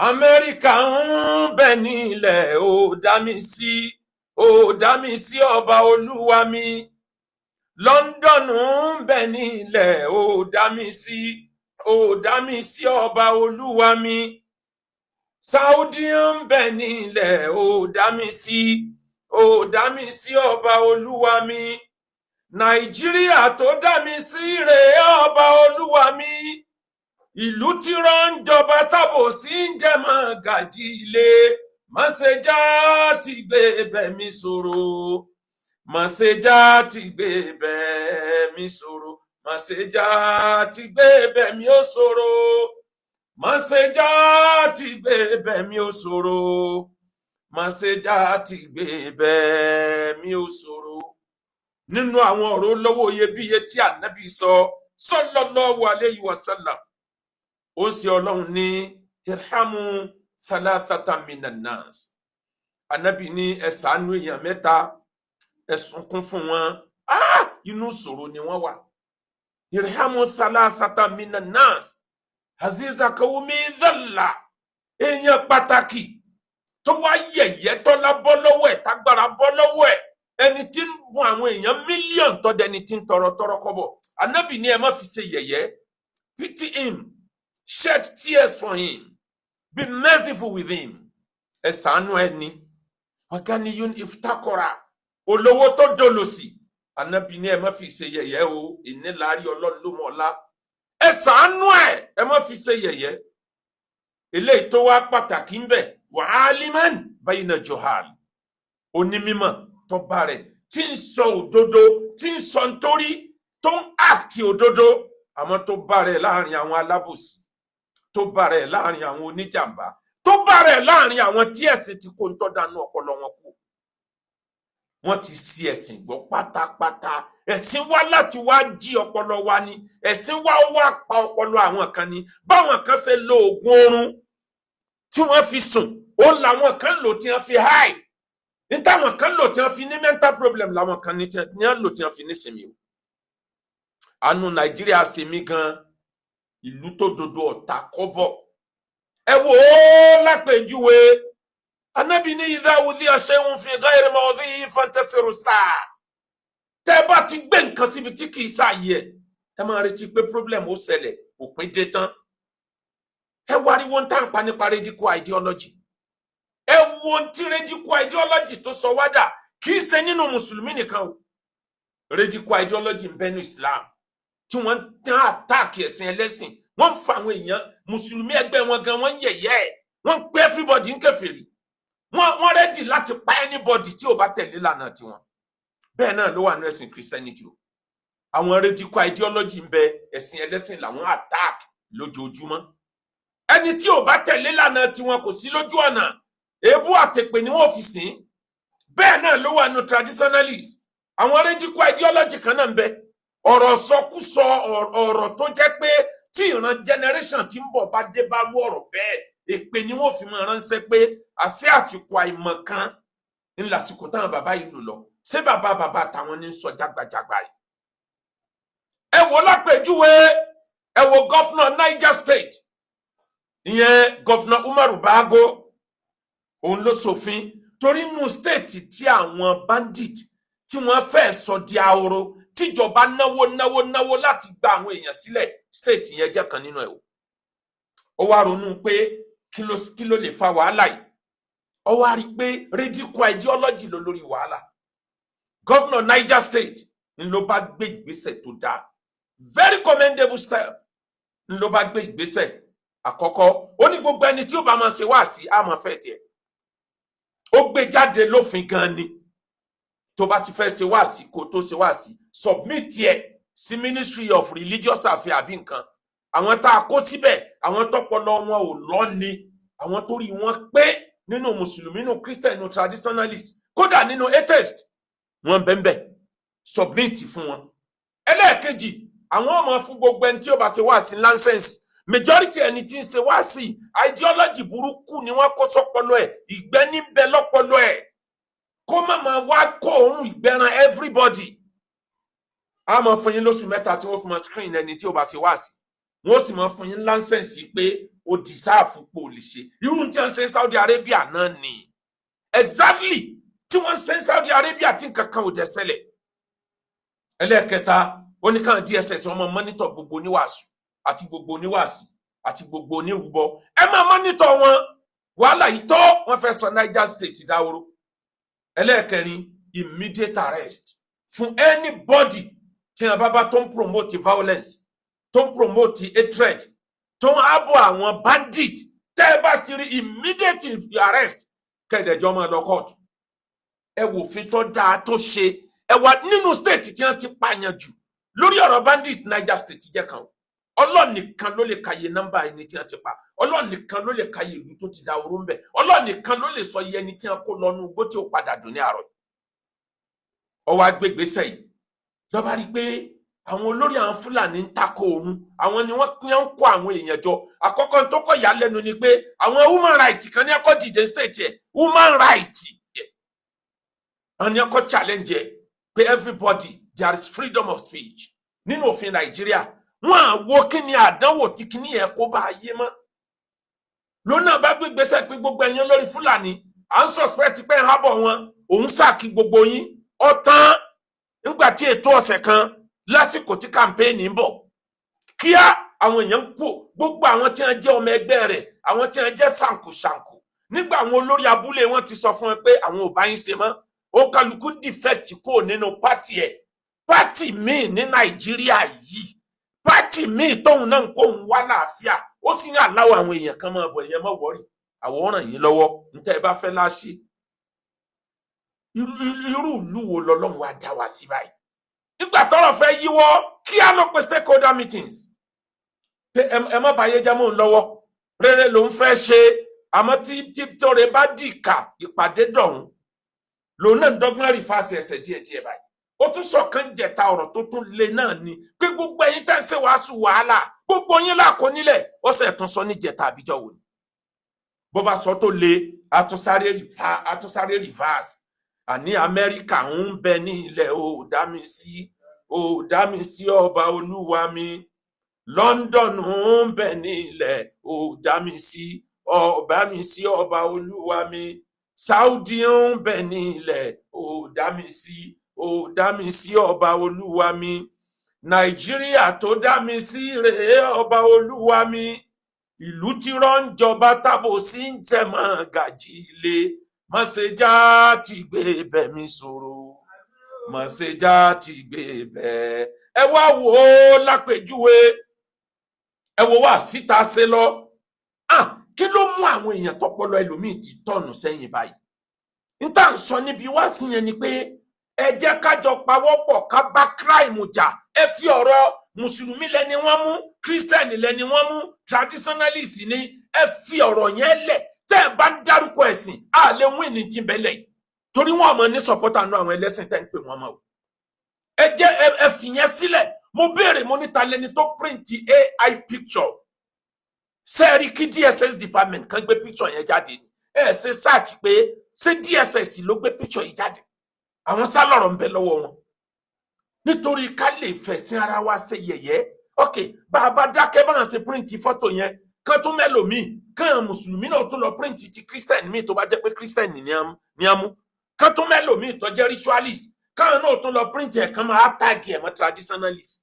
Amẹ́ríkà ń bẹ nílẹ̀, ó dá mi sí, ó dá mi sí, ọba olúwa mi. London ń bẹ nílẹ̀, ó dá mi sí, ó dá mi sí, ọba olúwa mi. Saudi ń bẹ nílẹ̀, ó dá mi sí, ó dá mi sí, ọba olúwa mi. Nàìjíríà tó dá mi sí rèé, ọba olúwa mi. Ìlú tí rán ń jọba, tábòsí ń jẹ mọ́ gàjí ilé. Mọ̀sẹ̀já ti gbé bẹ̀mí sọ̀rọ̀, mọ̀sẹ̀já ti gbé bẹ̀mí sọ̀rọ̀, mọ̀sẹ̀já ti gbé bẹ̀mí ó sọ̀rọ̀, mọ̀sẹ̀já ti gbé bẹ̀mí ó sọ̀rọ̀, mọ̀sẹ̀já ti gbé bẹ̀mí ó sọ̀rọ̀. Nínú àwọn ọ̀rọ̀ olówó iyebíye tí Ànábì sọ, sallallahu alayhi wa sallam, ó sì Ọlọ́run ní irhamu thalathata minan nas. Ànábì ní ẹ ṣàánú èèyàn mẹ́ta, ẹ sunkún fún wọn. Ah, inú ìṣòro ni wọ́n wà. Irhamu thalathata minan nas aziza kawumi dhalla. Èèyàn pàtàkì tó wá yẹ̀yẹ́, tọ́lá bọ́ lọ́wọ́ ẹ̀, tágbára bọ́ lọ́wọ́ ẹ̀, ẹni tí ń bùn àwọn èèyàn mílíọ̀nù, tọ́dẹni tí ń tọrọ tọrọ kọ́bọ̀. Ànábì ní ẹ má fi ṣe yẹ̀yẹ́. Pity him, shed tears for him, be merciful with him. Ẹ ṣàánú ẹni. Waganiyun iftakora, olówó tó dolòṣì. Ànábì ní ẹ má fi ṣe yẹ̀yẹ́ o. Ìníláárí, Ọlọ́run ló mọ̀ ọ́lá. Ẹ ṣàánú ẹ, ẹ má fi ṣe yẹ̀yẹ́. Eléyìí tó wá pàtàkì ń bẹ, wa aliman bayna juhal, onímọ̀ tọba rẹ̀ tí ń sọ òdodo, tí ń sọ nítorí tó ń act òdodo, àmọ́ tó bá rẹ̀ láàrin àwọn alábòsí, tó bá rẹ̀ láàrin àwọn oníjàmbá, tó bá rẹ̀ láàrin àwọn tí ẹ̀sìn ti kó ń tọ́ dànù ọpọlọ wọn kú. Wọ́n ti ṣì ẹ̀sìn gbọ́ pátápátá. Ẹ̀sìn wá láti wá jí ọpọlọ wa ni. Ẹ̀sìn wá, ó wá pa ọpọlọ àwọn kan ni. Báwọn kan ṣe lo oògùn oorun tí wọ́n fi sùn, ó làwọn kan lò tí wọ́n fi high. Ní táwọn kan lò tí wọ́n fi ní mental problem, làwọn kan ní tí wọ́n lò tí wọ́n fi ní sinmi o. Àánú Nàìjíríà ṣe mí gan, ìlú tó dodo ọ̀tá kọ́bọ̀. Ẹ wò ó lápèjúwe, Anábì ní idha wudi'a shay'un fi ghayri mawdi'ihi fantasiru sa'a. Tẹ́ bá ti gbé nǹkan síbi tí kì í ṣàyè ẹ, ẹ máa retí pé problem ó ṣẹlẹ̀, òpin dé tán. Ẹ wariwo ń tàn pa nípa radical ideology. Ẹ wo ohun tí radical ideology tó sọ wá dà. Kì í ṣe nínú mùsùlùmí nìkan o, radical ideology ń bẹ ní Islam tí wọ́n ń tán attack ẹ̀sìn ẹlẹ́sìn. Wọ́n ń fa àwọn èèyàn mùsùlùmí ẹgbẹ́ wọn gan, wọ́n ń yẹ̀yẹ́ ẹ̀, wọ́n ń pé everybody ń kèfèrí. Wọ́n ready láti pa anybody tí ò bá tẹ̀lé lànà tiwọn. Bẹ́ẹ̀ náà ló wà ní ẹ̀sìn Christianity o. Àwọn radical ideology ń bẹ. Ẹ̀sìn ẹlẹ́sìn làwọn attack lójoojúmọ́. Ẹni tí ò bá tẹ̀lé lànà tiwọn, kò sí lójú ọ̀nà, èébú àtèpè ni wọ́n fi sìn. Bẹ́ẹ̀ náà ló wà ní traditionalist. Àwọn radical ideology kan náà ń bẹ, ọ̀rọ̀ sọkúsọ, ọ̀rọ̀ tó jẹ́ pé tí ìran generation tí ń bọ̀ bá dé bá rú ọ̀rọ̀ bẹ́ẹ̀, èpè ni wọ́n fi máa ránṣẹ́ pé àṣẹ àsìkò àìmọ̀ kan ń lásìkò táwọn bàbá yìí lò lọ. Ṣé bàbá bàbá táwọn ní sọ jágbajàgba yìí? Ẹ wò lápèjúwe, ẹ wò governor Niger State, ìyẹn Governor Umaru Bago. Òun ló ṣòfin torí inú state tí àwọn bandit tí wọ́n fẹ́ sọ di ahoro, tíjọba náwó náwó náwó láti gba àwọn èèyàn sílẹ̀, state yẹn jẹ́ kan nínú ẹ̀ o. Ó wá ronú pé kí ló lè fa wàhálà yìí? Ó wá rí i pé radical ideology ló lórí wàhálà. Governor Niger State ń ló bá gbé ìgbésẹ̀ tó dáa, very commendable step. Ń ló bá gbé ìgbésẹ̀ àkọ́kọ́, ó ní gbogbo ẹni tí ó bá máa ṣe wáàsí, á máa fẹ́ tiẹ̀. Ó gbé jáde lófin gan ni. Tó bá ti fẹ́ ṣe wáàsí, kó tó ṣe wáàsí, submit tiẹ̀ sí Ministry of Religious Affairs àbí nǹkan. Àwọn tá a kó síbẹ̀, àwọn tọpọlọ wọn ò lọ ni, àwọn tó rí wọn pé nínú mùsùlùmí, nínú Christian, nínú traditionalist, kódà nínú atheist, wọn bẹ́ẹ̀ submit fún wọn. Ẹlẹ́ẹ̀kejì, àwọn ọmọ fún gbogbo ẹni tí ó bá ṣe wáàsí license. Majority ẹni tí ń ṣe wáàsí, ideology burúkú ni wọ́n kó sọ́pọlọ ẹ̀. Ìgbẹ́ ní bẹ lọ́pọlọ ẹ̀, kó má máa wá kó òórùn ìgbẹ́ran everybody. A máa fún yín lóṣù 3 tí wọ́n fi máa screen ẹni tí ó bá ṣe wáàsí. Wọ́n sì máa fún yín license pé Ó deserve pò lè ṣe irú tí wọ́n ṣe Saudi Arabia náà ni. Exactly tí wọ́n ṣe Saudi Arabia tí nǹkan kan ò dẹ̀ ṣẹlẹ̀. Ẹlẹ́ẹ̀kẹta, ó ní káwọn DSS wọn máa monitor gbogbo oníwàásù àti gbogbo oníwàásì àti gbogbo onírúbọ. Ẹ máa monitor wọn. Wàhálà yìí tó, wọ́n fẹ́ sọ Niger State dáwóró. Ẹlẹ́ẹ̀kẹrin, immediate arrest fún anybody tí wọn bá bá tó ń promote violence, tó ń promote hatred, tó ń harbour àwọn bandit. Tẹ́ ẹ bá ti rí, immediate arrest, kẹ́ẹ̀dẹ̀jọ́ máa lọ kóòtù. Ẹ wò òfin tó dáa tó ṣe. Ẹ wà nínú state tí wọ́n ti pààyàn jù lórí ọ̀rọ̀ bandit, Niger State jẹ́ kan o. Ọlọ́run nìkan ló lè kàyé nọ́mbà ẹni tí wọ́n ti pa. Ọlọ́run nìkan ló lè kàyé ìlú tó ti da oró ń bẹ̀. Ọlọ́run nìkan ló lè sọ iye ẹni tí wọ́n kó lọ nú igbó tí ó padà dùn ní àárọ̀. Ọwọ́ agbègbèsẹ̀ yìí lọ́ba rí i pé àwọn olórí àwọn Fúlàní ń takò òun, àwọn ni wọ́n ń kó àwọn èèyàn jọ. Àkọ́kọ́ tó kọ̀ yá lẹ́nu ni pé àwọn human rights kan ní ẹ̀kọ́ dìde state ẹ̀, human rights àwọn ní ẹ̀kọ́ challenge ẹ̀ pé everybody, there is freedom of speech nínú òfin Nàìjíríà. Wọn à wo kí ni àdánwò tí kí ni ẹ̀ kó bá ayé mọ́. Lónà bá gbé gbèsè pé gbogbo ẹ̀yin lórí Fúlàní à ń suspect pé ń harbour wọn, òun sack gbogbo yín. Ọ̀tán nígbà tí ètò ọ̀sẹ̀ kan lásìkò tí campaign ń bọ̀, kíá àwọn èèyàn ń kú. Gbogbo àwọn tí wọ́n jẹ́ ọmọ ẹgbẹ́ rẹ̀, àwọn tí wọ́n jẹ́ ṣàǹkóṣàǹkó nígbà àwọn olórí abúlé wọn ti sọ fún wọn pé àwọn ò bá yín ṣe mọ́. Ó kálukú defect kúrò nínú party ẹ̀, party míì ní Nàìjíríà yìí, party míì tóun náà ń kó ń wá láàfíà. Ó sì ń aláwọ̀ àwọn èèyàn kan máa bọ̀, èèyàn má worry, àwòrán yìí lọ́wọ́ níta ẹ bá fẹ́ láṣẹ. Irú ìlú wo lọ́lọ́run wá dá wa sí báyìí? Nígbà tọ́rọ̀ fẹ́ yíwọ́, kí á ló pe stakeholder meetings pé ẹ má bàyé jẹ́ mọ́ òun lọ́wọ́. Rere ló ń fẹ́ ṣe, àmọ́ tí tóore bá dìkà, ìpàdé dọ̀hún. Lòun náà ń dọ́gbọ́n rí fáṣẹ ẹsẹ̀ díẹ̀díẹ̀ báyìí. Ó tún sọ̀kan jẹ̀ta, ọ̀rọ̀ tó tún le náà ni pé gbogbo ẹ̀yin tẹ́ ń ṣe wàásù wàhálà, gbogbo yín làkó nílẹ̀. Ó sì tún sọ ní jẹ̀ta àbíjọ́ wò ni bó bá sọ tó le, àtúnsáré reverse. Àní Amẹ́ríkà ń bẹ ní ilẹ̀, ò dá mi sí, ò dá mi sí, ọba olúwa mi. London ń bẹ ní ilẹ̀, ò dá mi sí, ọba mi sí, ọba olúwa mi. Saudi ń bẹ ní ilẹ̀, ò dá mi sí, ò dá mi sí, ọba olúwa mi. Nàìjíríà tó dá mi sí rèé, ọba olúwa mi. Ìlú tí rọ́njọba tábò sí ń tẹ̀ mọ́ gàjí ilé. Mọ̀sẹ̀já ti gbé bẹ̀ mi sọ̀rọ̀, mọ̀sẹ̀já ti gbé bẹ̀. Ẹ wá wò ó lápèjúwe, ẹ wò wá síta ṣe lọ. Ah, kí ló mú àwọn èèyàn tọpọlọ ẹlòmíì ti tọ̀nù sẹ́yìn báyìí? N tá à ń sọ níbi wá sí yẹn ni pé ẹ jẹ́ kájọ pawọ́pọ̀ ká bá crime jà. Ẹ fi ọ̀rọ̀ mùsùlùmí lẹni wọ́n mú, kírísítẹ́nì lẹni wọ́n mú, traditionalist ni, ẹ fi ọ̀rọ̀ yẹn lẹ̀. Tẹ́ ẹ bá ń dárúkọ ẹ̀sìn, á lè win ní tìǹbẹ̀lẹ̀ yìí, torí wọn mọ̀ ní supporter nù àwọn ẹlẹ́sìn tẹ́ ń pè wọ́n mọ́ o. Ẹ jẹ́ ẹ fìyẹn sílẹ̀. Mo béèrè, mo níta lẹni tó print AI picture sẹ́ẹ̀rí kí DSS department kan gbé picture yẹn jáde ni? Ẹ ṣe search pé ṣé DSS ló gbé picture yìí jáde? Àwọn sálọ̀rọ̀ ń bẹ lọ́wọ́ wọn nítorí ká lè fẹ̀sìn ara wa ṣe yẹ̀yẹ́. Ok, bá a bá dákẹ́, báwọn ṣe print fọ́tò yẹn kán tún mẹ́lòmíì, kán mùsùlùmí náà tún lọ print ti christian míì, tó bá jẹ́ pé christian ni á mú, kán tún mẹ́lòmíì tó jẹ́ ritualist, káwọn náà tún lọ print ẹ̀, kán máa tag ẹ̀ mọ́ traditionalist.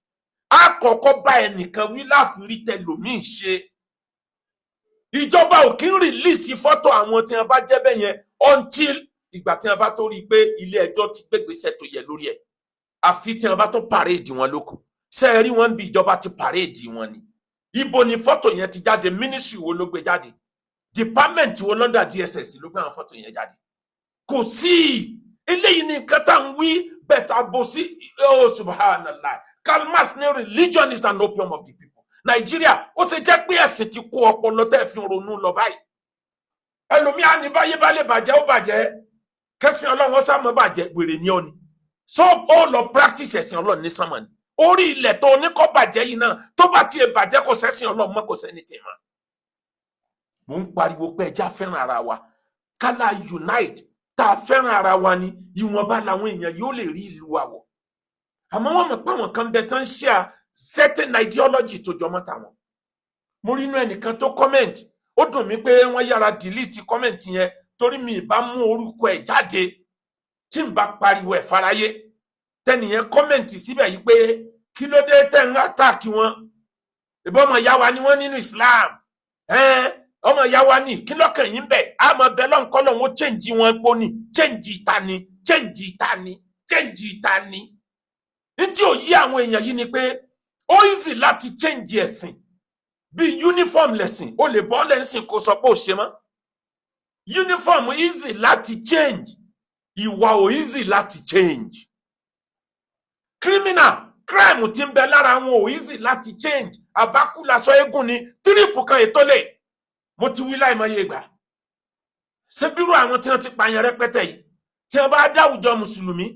Á kọ́kọ́ bá ẹnìkan wí láfirí tẹlòmíì ṣe. Ìjọba ò kí ń release fọ́tò àwọn tí wọ́n bá jẹ́ bẹ́ẹ̀ yẹn until ìgbà tí wọ́n bá tó rí i pé ilé ẹjọ́ ti gbégbèsè tó yẹ lórí ẹ̀. Àfi tí wọ́n bá tó parade wọn lóko. Ṣé ẹ rí wọn bí ìjọba ti parade wọn ni? Ibo ni fọ́tò yẹn ti jáde? Ministry wo ló gbé jáde? Department wo lọ́ndà DSS ló gbé àwọn fọ́tò yẹn jáde? Kò sí. Eléyìí ni nǹkan tá à ń wí bẹ́ẹ̀ àbòsí. Oh, subhanallah. Karl Marx ní religion is an opium of the people. Nàìjíríà, ó ṣe jẹ́ pé ẹ̀sìn ti kó ọpọlọ tẹ́ fi ronú lọ báyìí. Ẹlòmíà ní báyé bá lè bàjẹ́, ó bàjẹ́, kẹsìn Ọlọ́run ó sàmọ́ bàjẹ́. Wèrè ní ọ ni. So ó lọ practice ẹ̀sìn Ọlọ́run ní sánmọ̀ ni orí ilẹ̀ tó oníkọ́ bàjẹ́ yìí náà, tó bá tiẹ̀ bàjẹ́, kò sẹ́sìn Ọlọ́run mọ́, kò sẹ́ni tẹ̀ mọ́. Mò ń pariwo pé ẹja fẹ́ràn ara wa, kálá unite. Tá a fẹ́ràn ara wa ni ìwọ̀nba làwọn èèyàn yóò lè rí ìlú wa wọ̀. Àmọ́ wọ́n mọ̀ pé àwọn kan bẹ tán ṣe à certain ideology tó jọmọ́ tàwọn. Mo rí inú ẹnìkan tó comment, ó dùn mí pé wọ́n yára delete comment yẹn, torí mi ì bá mú orúkọ ẹ̀ jáde tí n bá pariwo ẹ̀ fáráyé. Tẹnìyẹn comment síbẹ̀ yìí pé kí ló dé tẹ̀ ń attack wọn, ìbọn ọmọ ìyá wa ni wọ́n nínú Islam, ọmọ ìyá wa ní kí lọ́kàn yín bẹ̀, àmọ́ bẹ́ẹ̀ lọ́nkọ́ lọ́hún ó change wọn pọ̀ ní change ta ni, change ta ni, change ta ni. Ní tí ò yí àwọn èèyàn yìí ni pé ó easy láti change ẹ̀sìn bí uniform lẹ̀sìn, ó lè bọ́ lẹ́sìn kó sọ pé ò ṣe mọ́. Uniform easy láti change, ìwà ò easy láti change. Criminal, crime tí ń bẹ lára wọn ò easy láti change. Àbákú lásọ eégún ni trip kan ètò lè mo ti wí láìmọye ìgbà. Ṣé bírú àwọn tí wọ́n ti pààyàn rẹpẹtẹ yìí, tí wọ́n bá dáwùjọ mùsùlùmí,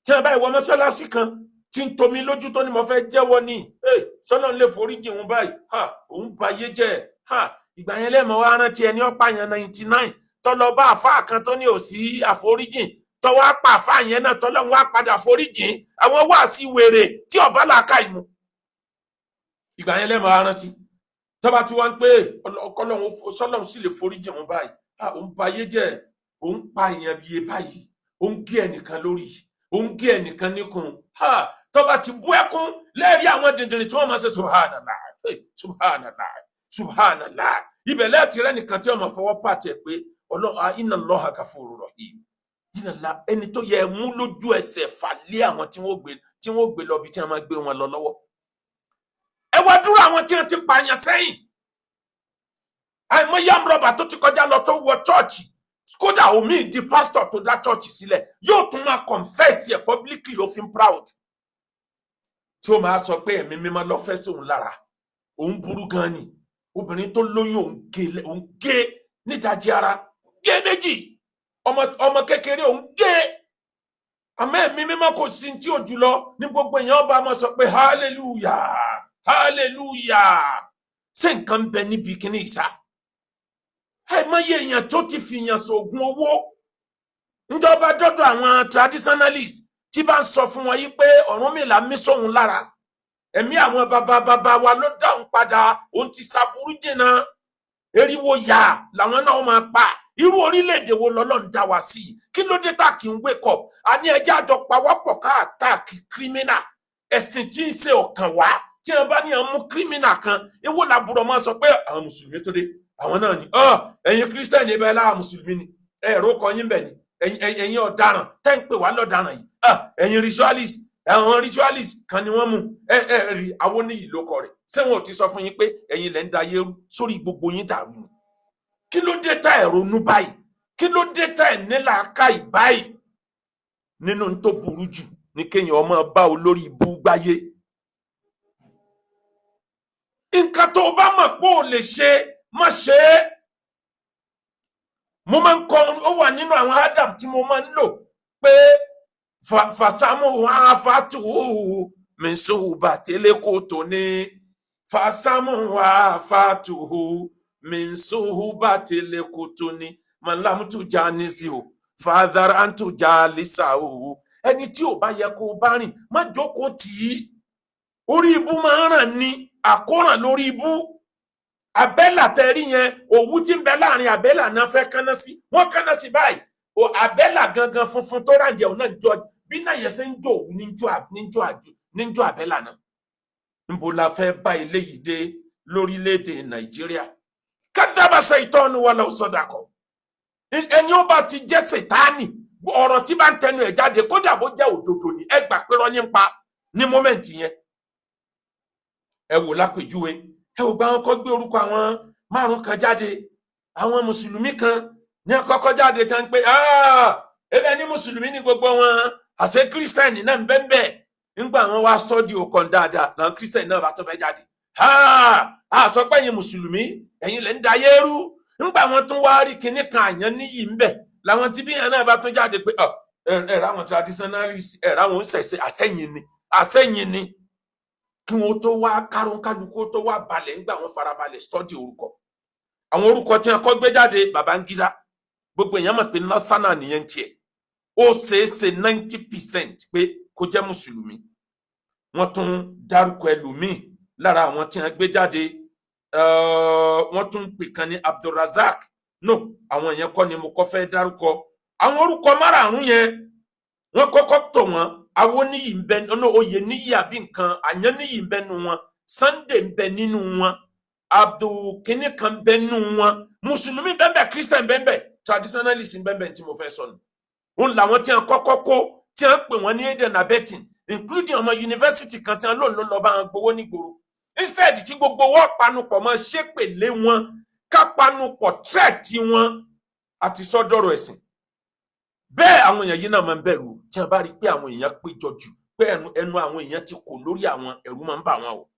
tí wọ́n bá ìwọ mọ́sálásí kan tí ń tomi lójú tó ní mo fẹ́ jẹ́wọ́ ní sọ́nà lè foríjì òun báyìí, ha, òun ba ayé jẹ́. Ha, ìgbà yẹn lẹ́mọ̀ wá rántí ẹni ọ̀pá yẹn 99 tọ́lọ bá àfáà kan tó ní òsì àforíjìn, tọwọ́ apá àfáà yẹn náà tọ́lọ́ wá padà foríjìn àwọn wáàsí wèrè tí ọ̀bá làákà ìmú. Ìgbà yẹn lẹ́mọ̀ wá rántí tọ́ba tí wọ́n ń pè ọkọlọ́hún sọ́lọ́hún sì lè foríjìn òun báyìí. Ha, òun ba ayé jẹ́, òun pa èèyàn bíi báyìí, òun gé ẹnìkan lórí, òun gé ẹnìkan níkùn. Ha, tọ́ba ti bú ẹkún lẹ́ẹ̀rí àwọn dìndìnrín tí wọ́n máa ṣe subhanallah, subhanallah, subhanallah. Ibẹ̀ lẹ́ẹ̀tì rẹ́ nìkan tí wọ́n máa fọwọ́ pàtẹ pé ọlọ́run inna Allaha gafurur rahim jìnnà la ẹni tó yẹ mú lójú ẹsẹ̀ fà lé àwọn tí wọ́n gbé lọ bí tí wọ́n máa gbé wọn lọ lọ́wọ́. Ẹ wá dúró àwọn tí wọ́n ti pààyàn sẹ́yìn, àìmọye amrọ̀bà tó ti kọjá lọ tó wọ chọ́ọ̀chì, kódà omi di pásítọ̀ tó dá chọ́ọ̀chì sílẹ̀, yóò tún máa confess ẹ̀ publicly, ó fi ń proud, tí ó máa sọ pé ẹ̀mí mímọ́ ló fẹ́ sóun lára, òun burú gan ni, obìnrin tó lóyún òun gé, òun gé nídajì ara, gé méjì, ọmọ kékeré òun gé, àmọ́ ẹ̀mí mímọ́ kò sí tí ò jùlọ ní gbogbo èèyàn ọba máa sọ pé hallelujah, hallelujah. Ṣé nǹkan ń bẹ níbi kíní ìsá? Àìmọye èèyàn tó ti fìyàn sóògùn owó níjọba dọ́dọ̀ àwọn traditionalists tí bá ń sọ fún wọn yìí pé Ọ̀rúnmìlà mí sóhun lára, ẹ̀mí àwọn bàbá bàbá wa ló dáhùn padà, òun ti ṣàbúrú jìnnà, eriwo yà làwọn náà máa pa. Irú orílẹ̀-èdè wo lọ́lọ́run dá wa sí? Kí ló dé tá kì í wake up? A ní ẹjẹ́ àjọ pawọ́pọ̀ ká attack criminal. Ẹ̀sìn tí ń ṣe ọ̀kàn wá, tí wọ́n bá ní àwọn mú criminal kan, èwo làbúrò máa sọ pé àwọn mùsùlùmí tó dé, àwọn náà ni ẹ̀yin kírísítẹ́nì ẹbẹ̀ láwọn mùsùlùmí ni ẹ̀rọ kọ yín bẹ̀ ni, ẹ̀yin ọ̀daràn tẹ́ ń pè wá lọ́daràn yìí, ẹ̀yin ritualist, àwọn ritualist kan ni wọ́n mú. Ẹ ẹ rí Awóníyì ló kọ rẹ̀, ṣé wọn ò ti sọ fún yín pé ẹ̀yin lẹ́ ń da ayé rú sórí gbogbo yín dàrú ni? Kí ló dé tá ẹ̀ ronú báyìí? Kí ló dé tá ẹ̀ nílàákàyè báyìí? Nínú tó burú jù ní kéèyàn ọmọ bá olórí ibú gbáyé. Nǹkan tó o bá mọ̀ pé o lè ṣe, má ṣe é. Mo máa ń kọ, ó wà nínú àwọn adab tí mo máa ń lò pé fàsámù àfàtù mìsùbà tẹ́lẹ̀ kò tó ní fàsámù àfàtù mìsùbà tẹ́lẹ̀ kò tó ní mọ̀lámùtújà nísì o fàdàrà àǹtújà lisa o. Ẹni tí ò bá yẹ kó o bá rìn, má jókòó tì í. Orí ibú máa ń ràn ní àkóràn lórí ibú. Àbẹ́là tẹ́rí yẹn, òwú tí ń bẹ láàrin àbẹ́là náà fẹ́ kánná sí, wọ́n kánná sí báyìí o. Àbẹ́là gangan funfun tó ràǹdẹ̀ òun náà ń jọ bí náà yẹn ṣe ń jó òwú ní jó àbẹ́là náà. Níbo la fẹ́ bá eléyìí dé lórílẹ̀‐èdè Nàìjíríà? Kadhaba ṣaitọ́nu walau sadaqa. Ẹni ó bá ti jẹ́ sètáànì, ọ̀rọ̀ tí bá ń tẹnu ẹ̀ jáde, kódà bó jẹ́ òdodo ni, ẹ gbà pé rọ́ ní pa ní moment yẹn. Ẹ wò lápèjúwe, ẹ wò gba wọn kọ́ gbé orúkọ àwọn márùn kan jáde, àwọn mùsùlùmí kan ní àkọ́kọ́ jáde tí wọ́n ń pè ebe ní mùsùlùmí ní gbogbo wọn, àṣẹ kírísítẹ́nì náà ń bẹ ń bẹ. Ńgbà wọn wá study ọkàn dáadáa làwọn kírísítẹ́nì náà bá tó fẹ́ jáde, àsọ pé ẹ̀yin mùsùlùmí, ẹ̀yin lẹ́ ń da ayé rú. Ńgbà wọn tún wá rí kinní kan àyàn níyì ń bẹ, làwọn tí bí yẹn náà bá tún jáde pé ẹ ráwọn traditionalist, ẹ ráwọn ń ṣẹ̀ṣẹ̀, àṣẹyìn ni, àṣẹyìn ni. Kí wọn tó wá kárùn-kálukú tó wá balẹ̀, ńgbà wọn farabalẹ̀ study orúkọ, àwọn orúkọ tí wọn kọ́ gbé jáde, Babangida, gbogbo èèyàn mọ̀ pé northerner nìyẹn tiẹ̀, ó ṣeéṣe 90% pé kó jẹ́ mùsùlùmí. Wọ́n tún dárúkọ ẹlòmíì lára àwọn tí wọ́n gbé jáde. Wọ́n tún ń pè kan ní Abdulrazak. No, àwọn yẹn kọ́ ni mo kọ́ fẹ́ dárúkọ. Àwọn orúkọ márààrún yẹn, wọ́n kọ́kọ́ tò wọ́n. Awoniyi ń bẹ, no, oyè níyì àbí nǹkan, Àyànníyì ń bẹ nínú wọn, Sunday ń bẹ nínú wọn, Abdulkini kan bẹ nínú wọn. Mùsùlùmí bẹ́ẹ̀, Christian bẹ́ẹ̀, traditionalist bẹ́ẹ̀. Tí mo fẹ́ sọ nù, òun làwọn tí wọ́n kọ́kọ́ kó, tí wọ́n pè wọ́n ní aid and abetting, including ọmọ yunifásitì kan tí wọ́n lòun ló lọ bá wọn gbowó nígboro. Instead tí gbogbo wọn panupọ̀ mọ́ ṣépè lé wọn, ká panupọ̀ threat wọn àti sọ́dọ̀rọ̀ ẹ̀sìn. Bẹ́ẹ̀ àwọn èèyàn yìí náà máa ń bẹ̀rù. Tí wọ́n bá rí i pé àwọn èèyàn péjọ jù, pé ẹnu àwọn èèyàn ti kò lórí àwọn, ẹ̀rù máa ń bà wọ́n o.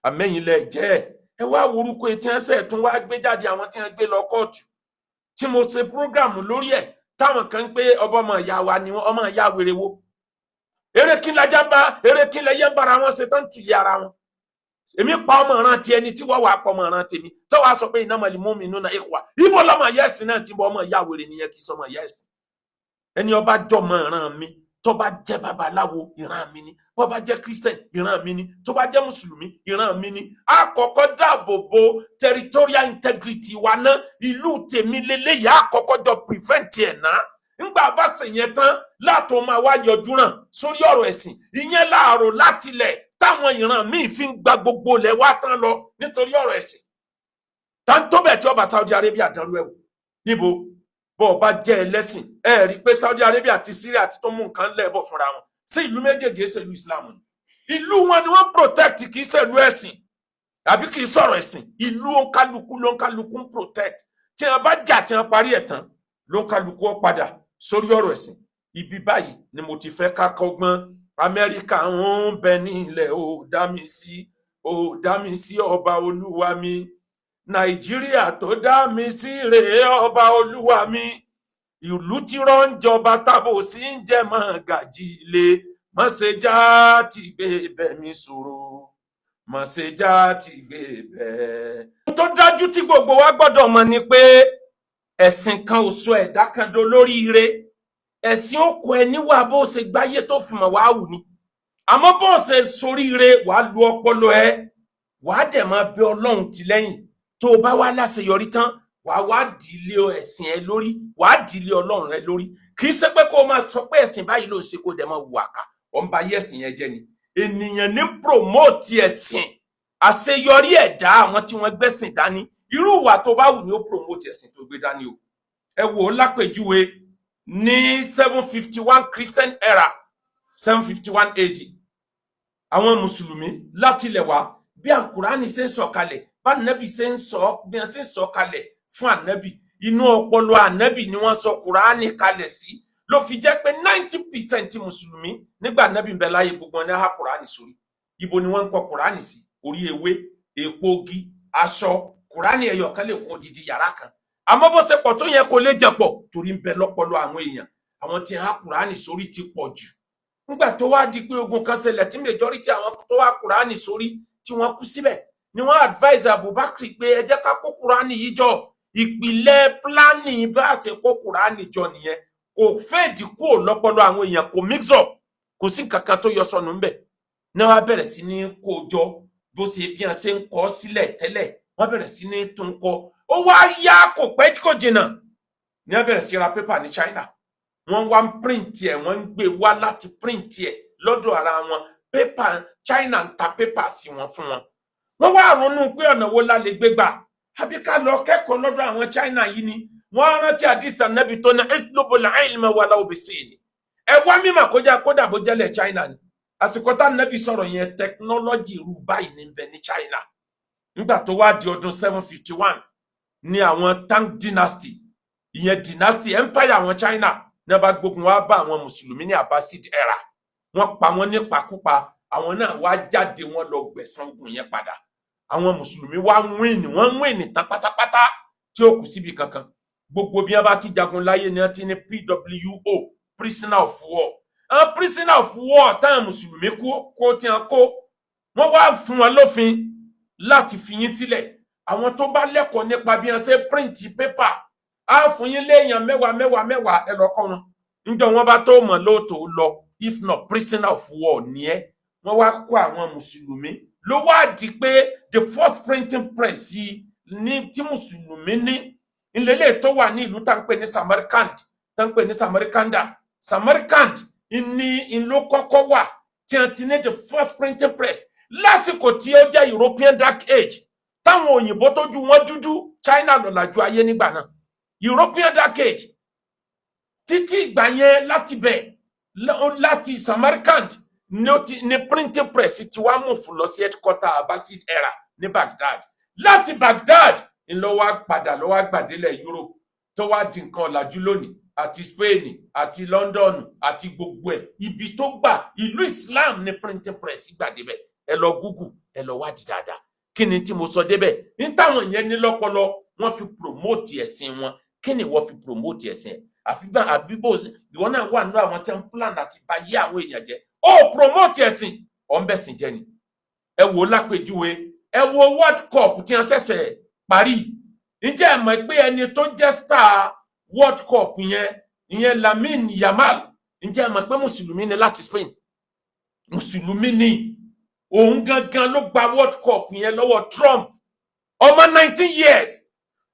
Àmẹ́yìn lẹ jẹ́ ẹ̀. Ẹ wá worúkọ etí ẹsẹ̀ tún wá gbé jáde, àwọn tí wọ́n gbé lọ kóòtù tí mo ṣe program lórí ẹ̀, táwọn kan ń pé ọba ọmọ ìyá wa ni wọ́n. Ọmọ ìyá wèrè wo? Eré kí lajá ń bá, eré kí lẹyẹ ń bára wọn ṣe tán tù yí ara wọn? Èmi pa ọmọ ìran ti ẹni tí wọ́n wà pọ̀ ọmọ ìran tèmi tí wọ́n á sọ pé innamal mu'minuna ikhwa. Ibo lọ́mọ ìyá ẹ̀sìn náà ti bọ́? Ọmọ ìyá wèrè nìyẹn, kì í sọmọ ìyá ẹ̀sìn. Ẹni ọba jọmọ ìran mi, tó bá jẹ́ babaláwo, ìran mi ni. Bó bá jẹ́ Christian, ìran mi ni. Tó bá jẹ́ mùsùlùmí, ìran mi ni. A kọ́kọ́ dáàbò bo territorial integrity wa ná. Ìlú tèmi lélẹ́yìí, a kọ́kọ́ jọ prevent ẹ̀ ná. Ńgbà bá sì yẹn tán, látò máa wá yọjú ràn sórí ọ̀rọ̀ ẹ̀sìn. Ìyẹn láàrò látilẹ̀ táwọn ìran míì fi ń gba gbogbo ilẹ̀ wa tán lọ nítorí ọ̀rọ̀ ẹ̀sìn. Tá ń tó bẹ̀ tí ọba Saudi Arabia dánrú ẹ̀ wò níbo? Bó o bá jẹ́ ẹlẹ́sìn, ẹ rí i pé Saudi Arabia àti Syria ti tó mú nǹkan lẹ́ẹ̀bọ̀ fúnra wọn. Sí ìlú méjèèjì ṣèlú Islam ni? Ìlú wọn ni wọ́n protect, kì í ṣèlú ẹ̀sìn àbí kì í sọ̀rọ̀ ẹ̀sìn. Ìlú òǹkálukú ló ń kálukú ń protect. Tí wọ́n bá jà, tí wọ́n parí ẹ̀ tán, ló ń kálukú ó padà sórí ọ̀rọ̀ ẹ̀sìn. Ibi báyìí ni mo ti fẹ́ ká kọ́gbọ́n. Amẹ́ríkà ń bẹ nílẹ̀, ó dá mi sí, ó dá mi sí, ọba olúwa mi. Nàìjíríà tó dá mi sí rèé, ọba olúwa mi. Ìlú tí rọ́ ń jọba, tábò sí ń jẹ́ mọ́ gàjí ilé. Mọ̀ṣẹ́já ti gbé bẹ̀ mi sọ̀rọ̀, mọ̀ṣẹ́já ti gbé bẹ̀. Ohun tó dájú tí gbogbo wa gbọ́dọ̀ mọ̀ ni pé ẹ̀sìn kan ò sọ ẹ̀dá kan dolóríire. Ẹ̀sìn ó kọ ẹ níwà bó ṣe gbáyé tó fi mọ̀ wá wù ni. Àmọ́ bó ṣe soríire, wàá lu ọpọlọ ẹ, wàá dẹ̀ máa bẹ Ọlọ́run tì lẹ́yìn. Tó o bá wá láṣeyọrí tán, wàá wá dìlé ẹ̀sìn ẹ lórí, wàá dìlé Ọlọ́run rẹ lórí. Kì í ṣe pé kó o máa sọ pé ẹ̀sìn báyìí ló ń ṣe, kó o dẹ̀ máa wù àkà, ọ̀ ń ba ayé ẹ̀sìn yẹn jẹ́ ni. Ènìyàn ní promote ẹ̀sìn. Àṣeyọrí ẹ̀dá, àwọn tí wọ́n gbẹ́sìn dání, irú ìwà tó bá wù ní ó promote ẹ̀sìn tó gbé dání o. Ẹ wò ó lápèjúwe ní 751 Christian era, 751 AD, àwọn mùsùlùmí láti ilẹ̀ wá, bí àkùránì ṣe ń sọ̀kalẹ̀, bá ànábì ṣe ń sọ, bí wọ́n ṣe ń sọ̀kalẹ̀ fún ànábì, inú ọpọlọ ànábì ni wọ́n sọ Kùránì kalẹ̀ sí. Ló fi jẹ́ pé 90% mùsùlùmí nígbà ànábì ń bẹ láyé, gbogbo wọn ní há Kùránì sórí. Ibo ni wọ́n ń kọ Kùránì sí? Orí ewé, èèpo igi, aṣọ. Kùránì ẹyọ kan lè kún odidi yàrá kan. Àmọ́ bó ṣe pọ̀ tó yẹn, kò lè jẹ pọ̀ torí ń bẹ lọ́pọlọ àwọn èèyàn. Àwọn tí há Kùránì sórí ti pọ̀ jù. Nígbà tó wá di pé ogun kan ṣẹlẹ̀, tí majority àwọn tó wá Kùránì sórí tí wọ́n kú síbẹ̀, ni wọ́n advise Abubakar pé ẹ jẹ́ ká kó Kùránì yìí jọ. Ìpìlẹ̀ planning bá a ṣe kó Kùránì jọ nìyẹn. Kò fade kúrò lọ́pọlọ àwọn èèyàn, kò mix up, kò sí nǹkan kan tó yọ sọnù ńbẹ̀ náà. Wá bẹ̀rẹ̀ sí ní kó jọ bó ṣe bí wọ́n ṣe ń kọ sílẹ̀ tẹ́lẹ̀. Wọ́n bẹ̀rẹ̀ sí ní tún kọ. Ó wá yá, kò pẹ́ kò jìnnà ní wọ́n bẹ̀rẹ̀ sí ra pépà ní China. Wọ́n wá ń print ẹ̀, wọ́n ń gbé wá láti print ẹ̀ lọ́dọ̀ ara wọn. Pépà China ń ta pépà sí wọn fún wọn. Wọ́n wá ronú pé ọ̀nà wo la lè gbé gbà, àbí ká lọ kẹ́kọ̀ọ́ lọ́dọ̀ àwọn China yìí ni. Wọ́n rántí àdìsí Ànábì tó ní itlubul ilma walau bisin, ẹ wá mímọ̀ kójá kódà bó jẹ́lẹ̀ China ni. Àsìkò tá Ànábì sọ̀rọ̀ yẹn, technology irú báyìí ní bẹ ní China. Nígbà tó wá di ọdún 751 ní àwọn Tang Dynasty, ìyẹn dynasty empire àwọn China, ní wọ́n bá gbógun wá bá àwọn mùsùlùmí ní Abbasid era. Wọ́n pa wọ́n nípakúpa. Àwọn náà wá jáde, wọ́n lọ gbẹ̀san ogun yẹn padà. Àwọn mùsùlùmí wá win, wọ́n win tán pátápátá tí ó kù síbi kankan. Gbogbo bí wọ́n bá ti jagun láyé ni wọ́n ti ní PWO, prisoner of war. Àwọn prisoner of war táwọn mùsùlùmí kó kó tí wọ́n kó, wọ́n wá fún wọn lófin láti fi yín sílẹ̀. Àwọn tó bá lẹ́kọ̀ọ́ nípa bí wọ́n ṣe print paper, á fún yín léèyàn mẹ́wàá mẹ́wàá mẹ́wàá, ẹ lọ kọ́ wọn. Níjọ́ wọn bá tó mọ̀ lóòótọ́ lọ, if not, prisoner of war ní ẹ. Wọ́n wá kó àwọn mùsùlùmí Ló wá di pé the first printing press yìí ní tí mùsùlùmí ní ìlélẹ̀ tó wà ní ìlú tá ń pè ní Samarkand, tá ń pè ní Samarkanda. Samarkand ní ìlú kọ́kọ́ wà tí wọ́n ti ní the first printing press lásìkò tí ó jẹ́ European Dark Age, táwọn òyìnbó tójú wọn dúdú. China lọ̀làjú ayé nígbà náà, European Dark Age. Títí ìgbà yẹn, láti bẹ̀, láti Samarkand ní ó ti ní printing press ti wá mú fún lọ sí headquarter Abbasid era ní Baghdad. Láti Baghdad ńlọ wá padà lọ wá gbàdélẹ̀ Europe, tó wá di nǹkan ọ̀làjú lónìí, àti Spain àti London àti gbogbo ẹ̀. Ibi tó gbà, ìlú Islam ní printing press gbà débẹ̀. Ẹ lọ Google, ẹ lọ wádìí dáadáa. Kí ni tí mo sọ débẹ̀? Ní táwọn yẹn ní lọ́pọlọ, wọ́n fi promote ẹ̀sìn wọn. Kí ni wọ́n fi promote ẹ̀sìn ẹ̀? Àfi bá àbíbò ìwọ náà wà nínú àwọn tí wọ́n plan àti bà yé àwọn èèyàn jẹ́. Ó promote ẹ̀sìn, ọ̀ ń bẹ̀sìn jẹ́ ni. Ẹ wò ó lápèjúwe, ẹ wo World Cup tí wọ́n ṣẹ̀ṣẹ̀ parí. Ǹjẹ́ ẹ mọ̀ pé ẹni tó jẹ́ star World Cup yẹn, ìyẹn Lamine Yamal, ǹjẹ́ ẹ mọ̀ pé mùsùlùmí ni láti Spain? Mùsùlùmí ni. Òun gangan ló gba World Cup yẹn lọ́wọ́ Trump. Ọmọ 19 years,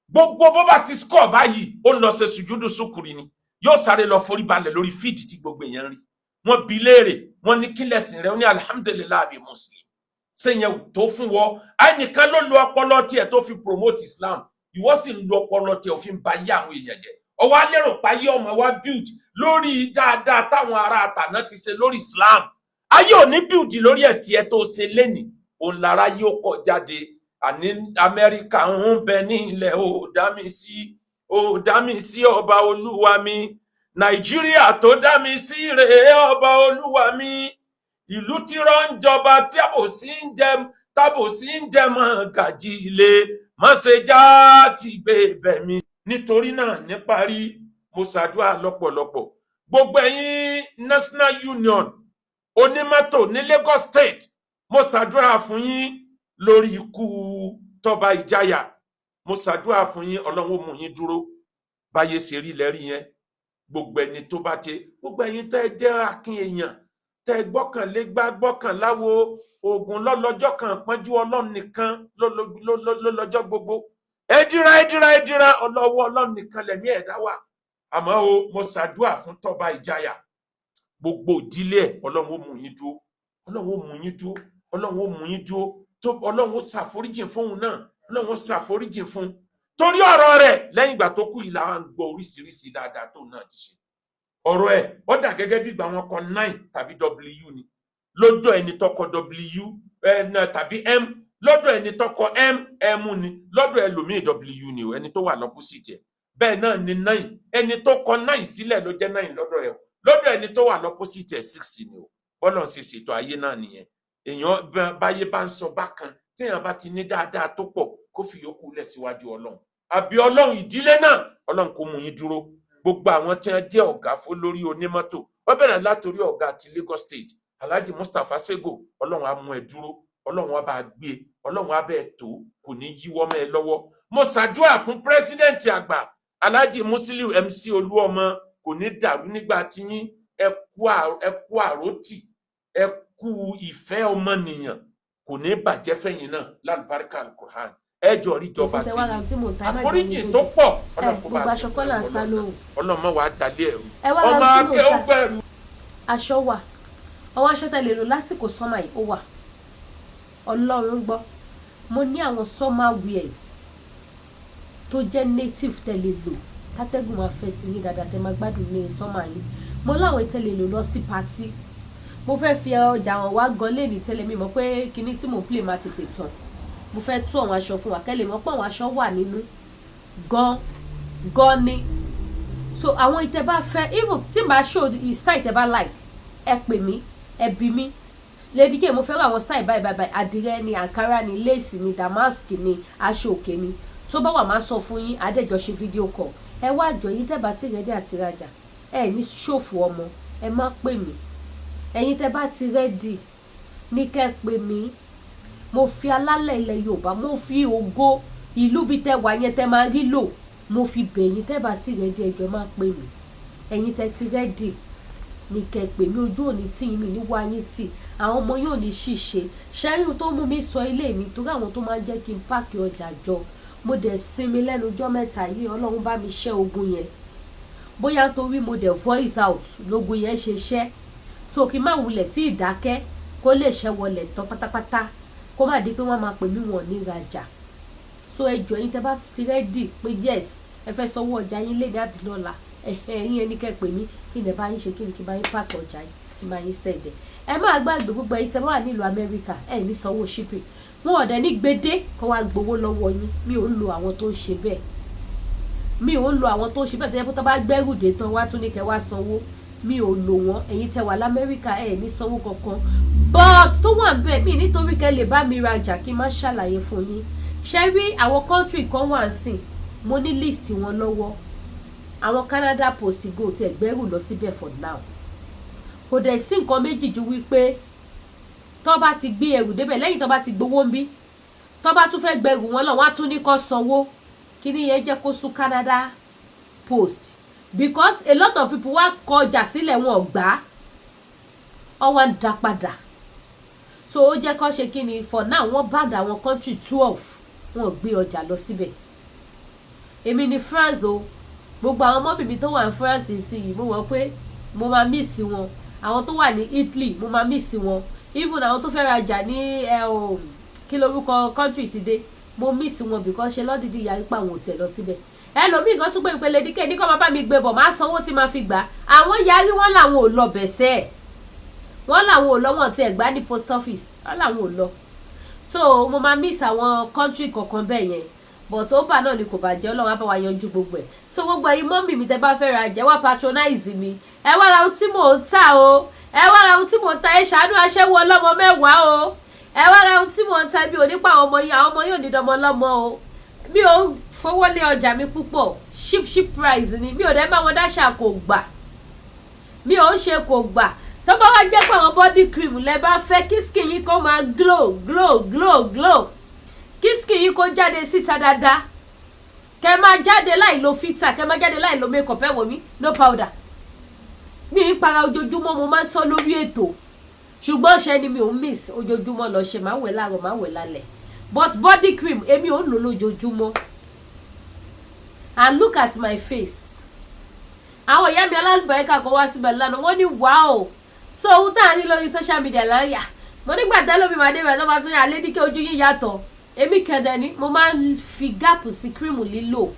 gbogbo bó bá ti score báyìí, ó lọ ṣe sùjúdù sùkùrì ni, yóò sáré lọ forí balẹ̀ lórí field tí gbogbo èèyàn rí. Wọ́n bi léèrè, wọ́n ní kí lẹ̀sìn rẹ̀? Ó ní alhamdulillahi, muslim. Sẹ́yìn ò tó fún wọ? Ẹnìkan ló lo ọpọlọ tiẹ̀ tó fi promote Islam, ìwọ sì ń lo ọpọlọ tiẹ̀ òfin ba yé àwọn èèyàn jẹ́. Ọwọ́ alérò páyé ọmọ wa build lórí dáadáa táwọn ará àtàná ti ṣe lórí Islam. Ayé ò ní build lórí ẹ̀. Tiẹ̀ tó ṣe lénìí, òun lára yóò kọ jáde. Àní Amẹ́ríkà ń bẹ ní ilẹ̀, ò dá mi sí, ò dá mi sí, ọba olúwa mi. Nàìjíríà tó dá mi sí rèé, ọba olúwa mi. Ìlú tí rọ ń jọba, tí àbòsí ń jẹ, tábòsí ń jẹ mọ́ gàjí ilé mọ́ṣẹ́ já ti gbé bẹ̀ mi. Nítorí náà, níparí, mo ṣàdúrà lọ́pọ̀lọpọ̀. Gbogbo ẹ̀yin National Union onímọ́tò ní Lagos State, mo ṣàdúrà fún yín lórí ikú Tọ́ba Ìjayà. Mo ṣàdúrà fún yín, Ọlọ́run ó mú yín dúró. Báyé ṣe rí lẹ́rí yẹn. Gbogbo ẹni tó bá ti, gbogbo ẹ̀yin tẹ́ ẹ jẹ́ akin èèyàn, tẹ́ ẹ gbọ́kànlé gbá gbọ́kànláwo oògùn lọ́lọ́jọ́ kan pọ́njú, Ọlọ́run nìkan ló lọ́jọ́ gbogbo. Ẹ dira, ẹ dira, ẹ dira ọlọ́wọ́ Ọlọ́run nìkan lẹ̀mí ẹ̀dá wà. Àmọ́ o, mo ṣàdúrà fún Tọ́ba Ìjayà, gbogbo ìdílé ẹ̀, Ọlọ́run ó mú yín dúró, Ọlọ́run ó mú yín dúró, Ọlọ́run ó mú yín dúró. Tó Ọlọ́run ó ṣàforíjìn fóun náà, Ọlọ́run ó ṣàforíjìn fún un. Torí ọ̀rọ̀ rẹ̀ lẹ́yìn ìgbà tó kú yìí làwọn ń gbọ́ oríṣiríṣi dáadáa tó náà ti ṣe. Ọ̀rọ̀ ẹ̀ ó dà gẹ́gẹ́ bí ìgbà wọn kọ nine tàbí W ni. Lọ́dọ̀ ẹni tó kọ W tàbí M, lọ́dọ̀ ẹni tó kọ M, M ni. Lọ́dọ̀ ẹlòmíì, W ni o, ẹni tó wà l'opposite ẹ̀. Bẹ́ẹ̀ náà ni nine. Ẹni tó kọ nine sílẹ̀ ló jẹ́ nine lọ́dọ̀ ẹ̀ o. Lọ́dọ̀ ẹni tó wà l'opposite ẹ̀, six ni o. Bọ́lọ̀ ń ṣe ṣètò ayé náà nìyẹn. Èèyàn báyé bá ń sọ bákan, téèyàn bá ti ní dáadáa tó pọ̀, kó fi yòókù lẹ̀ síwájú Ọlọ́run. Àbí Ọlọ́run ìdílé náà, Ọlọ́run kó mú yín dúró. Gbogbo àwọn tí wọ́n jẹ́ ọ̀gá fún lórí onímọ́tò, wọ́n bẹ̀rẹ̀ látòrí ọ̀gá ti Lagos State, Alhaji Mustapha Sego. Ọlọ́run á mú ẹ dúró, Ọlọ́run á bá a gbé, Ọlọ́run á bẹ́ẹ̀ tó, kò ní yíwọ́ mọ́ ẹ lọ́wọ́. Mo ṣàdúrà fún president àgbà, Alhaji Musiliu MC Olúọmọ, kò ní dàrú nígbà tí yín. Ẹ kú àròtì, ẹ kú ìfẹ́ ọmọnìyàn, kò ní bàjẹ́ fẹ̀yìn náà lálùbáríkà Alukur'an. Ẹ jọ rí ìjọba sí i, àforíjì tó pọ̀, Ọlọ́run kó bá a ṣe fún ẹ. Ọlọ́run mọ̀ wá dalẹ̀ ẹ̀rù ọmọ akẹ́wọ́gbẹ̀rù. Aṣọ wà, àwọn aṣọ tẹ́ lè lò lásìkò summer yìí, ó wà. Ọlọ́run gbọ́, mo ní àwọn summer wears tó jẹ́ native tẹ́ lè lò, tátẹ́gùn máa fẹ́ sí yín dáadáa, tẹ́ máa gbádùn ní summer yìí. Mo láwọn tẹ́ lè lò lọ sí party. Mo fẹ́ fi ọjà wọn wá gan lé ní tẹ́lẹ̀. Mi mọ̀ pé kinní tí mò ń play máa tètè tàn. Mo fẹ́ tú àwọn aṣọ fún wa kẹ́ lè mọ̀ pé àwọn aṣọ wà nínú gan gan ni. So àwọn ìtẹ́ bá fẹ́, even tí màá show style tẹ́ bá like, ẹ pè mí, ẹ bí mi, Lady K, mo fẹ́ rà àwọn style báyìí báyìí báyìí, àdìrẹ ni, àǹkárá ni, lace ni, damask ni, aṣọ òkè ni. Tó bá wà, máa sọ fún yín, adẹ́jọ́ ṣe video call. Ẹ wá àjọ yín tẹ́ bá ti ready àti rajà, ẹ ní ṣòfò ọmọ. Ẹ má pè mí. Ẹ̀yin tẹ́ bá ti ready ní kẹ́ pè mí. Mo fi alálẹ̀ ilẹ̀ Yorùbá, mo fi ògo ìlú bíi tẹ́ wà yẹn tẹ́ máa rí lò, mo fi bẹ̀ yín. Tẹ́ bá ti ready, ẹjọ́ má pè mí. Ẹ̀yin tẹ́ ti ready, Ní kẹ́ pè mí. Ojú òní tí mi ní wáyé tì, àwọn ọmọ yóò ní ṣìṣe ṣẹ́rí tó mú mi sọ ilé mi, torí àwọn tó máa ń jẹ́ kí n pack ọjà jọ. Mo dẹ̀ sinmi lẹ́nu ọjọ́ 3 yìí. Ọlọ́run bá mi ṣẹ́ ogun yẹn, bóyá torí mo dẹ̀ voice out lógun yẹn ṣe ṣẹ́. So kí n má wulẹ̀ tí ìdákẹ́ kó lè ṣẹ́ wọlé tán pátápátá, kó má di pé wọ́n máa pè mí, wọ́n ní rajà. So ẹ jọ̀ọ́, yín tẹ́ bá ti ready pé yes, ẹ fẹ́ sanwó ọjà yín lé ní àbí lọ́la, ẹ̀yin ẹni kẹ́ pè mí, kí ni ẹ bá yín ṣe, kí ni kí n bá yín pack ọjà yín, kí n bá yín send ẹ̀. Ẹ má gbàgbé, gbogbo ẹ̀yin tẹ́ bá wà nílùú Amẹ́ríkà, ẹ ní sanwó shipping. Wọn ò dẹ̀ ní gbedé kó wá gbowó lọ́wọ́ yín. Mi ò ń lo àwọn tó ń ṣe bẹ́ẹ̀. Mi ò ń lo àwọn tó ń ṣe bẹ́ẹ̀, tẹ́lẹ̀ tó bá gbẹ́rù dé tán, wá tún ní kẹ́ wá sanwó. Mi ò lò wọ́n. Ẹ̀yin tẹ́ wà lamẹ́ríkà, ẹ̀ ní sanwó kankan. But tó wà bẹ́ẹ̀ mi nítorí kẹ́ lè bá mi rajà, kí n má ṣàlàyé fún yín. Ṣe rí àwọn country kan wà ń sìn, mo ní list wọn lọ́wọ́. Àwọn Canada Post go tí ẹ gbẹ́rù lọ síbẹ̀ for now. Kò dẹ̀ sí nǹkan méjì ju wípé tó bá ti gbé ẹrù débẹ̀, lẹ́yìn tó bá ti gbowó ń bí, tó bá tún fẹ́ gbẹrù wọn lọ, wọ́n á tún ní kó sanwó. Kí ni yẹn jẹ́ kó sún Canada Post? Because a lot of people wá kọ ọjà sílẹ̀, wọn ò gbà á, wọ́n wá ń dá padà. So ó jẹ́ kó ṣe kí ni, for now wọ́n ban àwọn country 12, wọn ò gbé ọjà lọ síbẹ̀. Èmi ní France o. Gbogbo àwọn ọmọ bìbí tó wà ní France sí yìí, mo mọ̀ pé mo máa miss wọn. Àwọn tó wà ní Italy, mo máa miss wọn. Even àwọn tó fẹ́ rajà ní kí lorúkọ country ti dé, mo miss wọn, because ṣe lọ́dídì yarí pa àwọn ò tẹ̀ lọ síbẹ̀. Ẹlòmíì kan tún pé ìpele díkẹ́ ní kọ́ máa bá mi gbé bọ̀, máa sanwó tí máa fi gbà. Àwọn yarí, wọn làwọn ò lọ bẹ̀sẹ̀, wọn làwọn ò lọ, wọn ti ẹ̀ gbá ní post office, wọn làwọn ò lọ. So mo máa miss àwọn country kọ̀ọ̀kan bẹ́ẹ̀ yẹn, but ó bà náà ni, kò bàjẹ́. Ọlọ́run á bá wa yanjú gbogbo ẹ̀. So gbogbo ẹ̀yin mummy mi tẹ́ bá fẹ́ ra jẹ́, wá patronize mi. Ẹ wá ra ohun tí mò ń tà o. Ẹ wá ra ohun tí mò ń tà. Ẹ ṣàánú aṣẹ́wó ọlọ́mọ 10 o. Ẹ wá ra ohun tí mò ń tà. Bí onípa àwọn ọmọ yín, àwọn ọmọ yóò ní dọmọ lọ́mọ o. Mi ò fowó lé ọjà mi púpọ̀, cheap cheap price ni. Mi ò dẹ́ bá wọn dáṣà kò gbà, mi ò ń ṣe kò gbà. Tó bá wá jẹ́ pé àwọn body cream lẹ bá fẹ́, kí skin yín kó máa glow glow glow glow, kí skin yín kó jáde síta dáadáa, kẹ máa jáde láì lo filter, kẹ máa jáde láì lo makeup, ẹ wò mí, no powder. Mi ń para ojoojúmọ́, mo máa ń sọ lórí ètò, ṣùgbọ́n ṣe ni mi ò ń miss ojoojúmọ́ lọ ṣe. Máa wẹ̀ láàárọ̀, máa wẹ̀ lálẹ́, but body cream, èmi ò ń lò lójoojúmọ́. And look at my face. Àwọn ìyá mi alálùbáríkà kan wá síbẹ̀ lánàá, wọ́n ní wow. So ohun tá à ń rí lórí social media láyà, mo nígbà tẹ́lómi máa dé bẹ̀rẹ̀ tó máa tún yà lé ní kí ojú yín yàtọ̀. Èmi kẹ̀dẹ̀ ni mo máa ń fi gap sí cream lílò.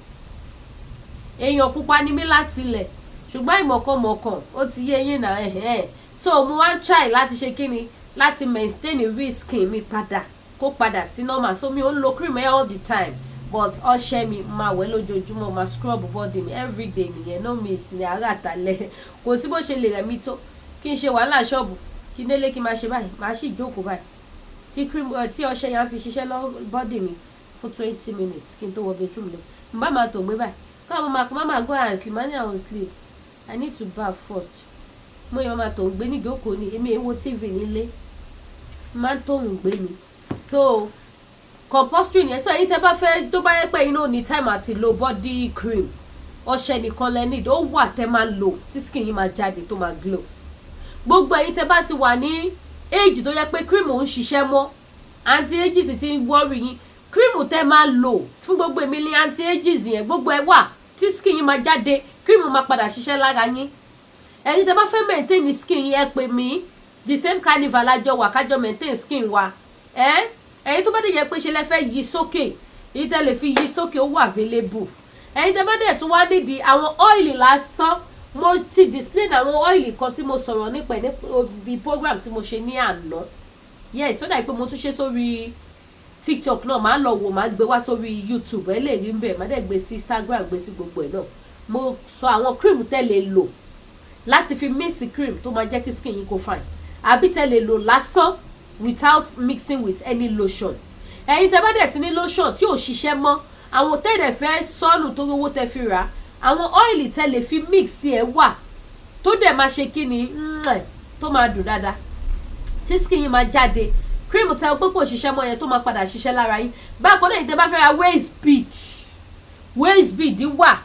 Èèyàn pupa ni mí láti ilẹ̀, ṣùgbọ́n ìmọ̀kànmọ̀kàn ó ti yé yín náà ẹ̀hẹ́n. So mo wá ń try láti ṣe kíni, láti maintain real skin mi padà, kó padà sí normal. So mi ò ń lo cream all the time, but ọṣẹ mi, máa wẹ̀ lójoojúmọ́, máa scrub body mi everyday nìyẹn, no miss ní àárọ̀ àtàlẹ́. Kò sí bó ṣe lè rẹ̀ mí tó, kí n ṣe wàhálà ṣọ́ọ̀bù, kí n délé, kí n máa ṣe báyìí, máa sì jókòó báyìí tí cream, tí ọṣẹ yẹn á fi ṣiṣẹ́ lọ body mi fún 20 minutes kí n tó wọ bedroom lọ. N bá máa tó gbé báyìí, káwọn máa má máa go and sleep. Mani, I will sleep, I need to baff first. Mo yàn máa tó gbé níjókòó ni. Èmi èwo TV nílé máa ń tóun gbé mi. So compulsory ni ẹ sọ. Ẹ̀yin tẹ́ bá fẹ́, tó bá yẹ pé inú ní time àti lo body cream, ọṣẹ nìkan lẹ need, ó wà tẹ́ máa lò tí skin yín máa jáde, tó máa glow. Gbogbo ẹ̀yin tẹ́ bá ti wà ní age tó yẹ pé cream ò ń ṣiṣẹ́ mọ́, anti ages ti ń worry yín, cream tẹ́ máa lò fún gbogbo èmi ní anti ages yẹn, gbogbo ẹ wà tí skin yín máa jáde, cream máa padà ṣiṣẹ́ lára yín. Ẹ̀yin tẹ́ bá fẹ́ maintain skin yín, ẹ pè mí. The same carnival lájọ wà, kájọ maintain skin wa. Ẹ ẹ̀yin tó bá dé yẹ pé ṣe lẹ fẹ́ yí sókè, èyí tẹ́ lè fi yí sókè, ó wà available. Ẹ̀yin tẹ́ bá dẹ̀ tún wá nídìí àwọn oil lásán, mo ti display àwọn oil kan tí mo sọ̀rọ̀ nípa ẹ̀ níbi program tí mo ṣe ní àná. Yes, ó dàbí pé mo tún ṣe sórí TikTok náà. Máa lọ wò, máa gbé wá sórí YouTube, ẹ lè rí ń bẹ̀. Má dẹ̀ gbé sí Instagram, gbé sí gbogbo ẹ̀ náà. Mo sọ àwọn cream tẹ́ lè lò láti fi mix cream tó máa jẹ́ kí skin yín kó fine, àbí tẹ́ lè lò lásán without mixing with any lotion. Ẹ̀yin tẹ́ bá dẹ̀ ti ní lotion tí ò ṣiṣẹ́ mọ́, àwọn tẹ́lẹ̀ fẹ́ sọ́nù tó rówó tẹ́ fi rà, àwọn oil tẹ́ lè fi mix ẹ̀ wà, tó dẹ̀ máa ṣe kí ni, tó máa dùn dáadáa, tí skin yín máa jáde, cream tẹ́ pé kò ṣiṣẹ́ mọ́ yẹn, tó máa padà ṣiṣẹ́ lára yín. Bákan náà, tẹ́ bá fẹ́ ra waist bead, waist bead wà.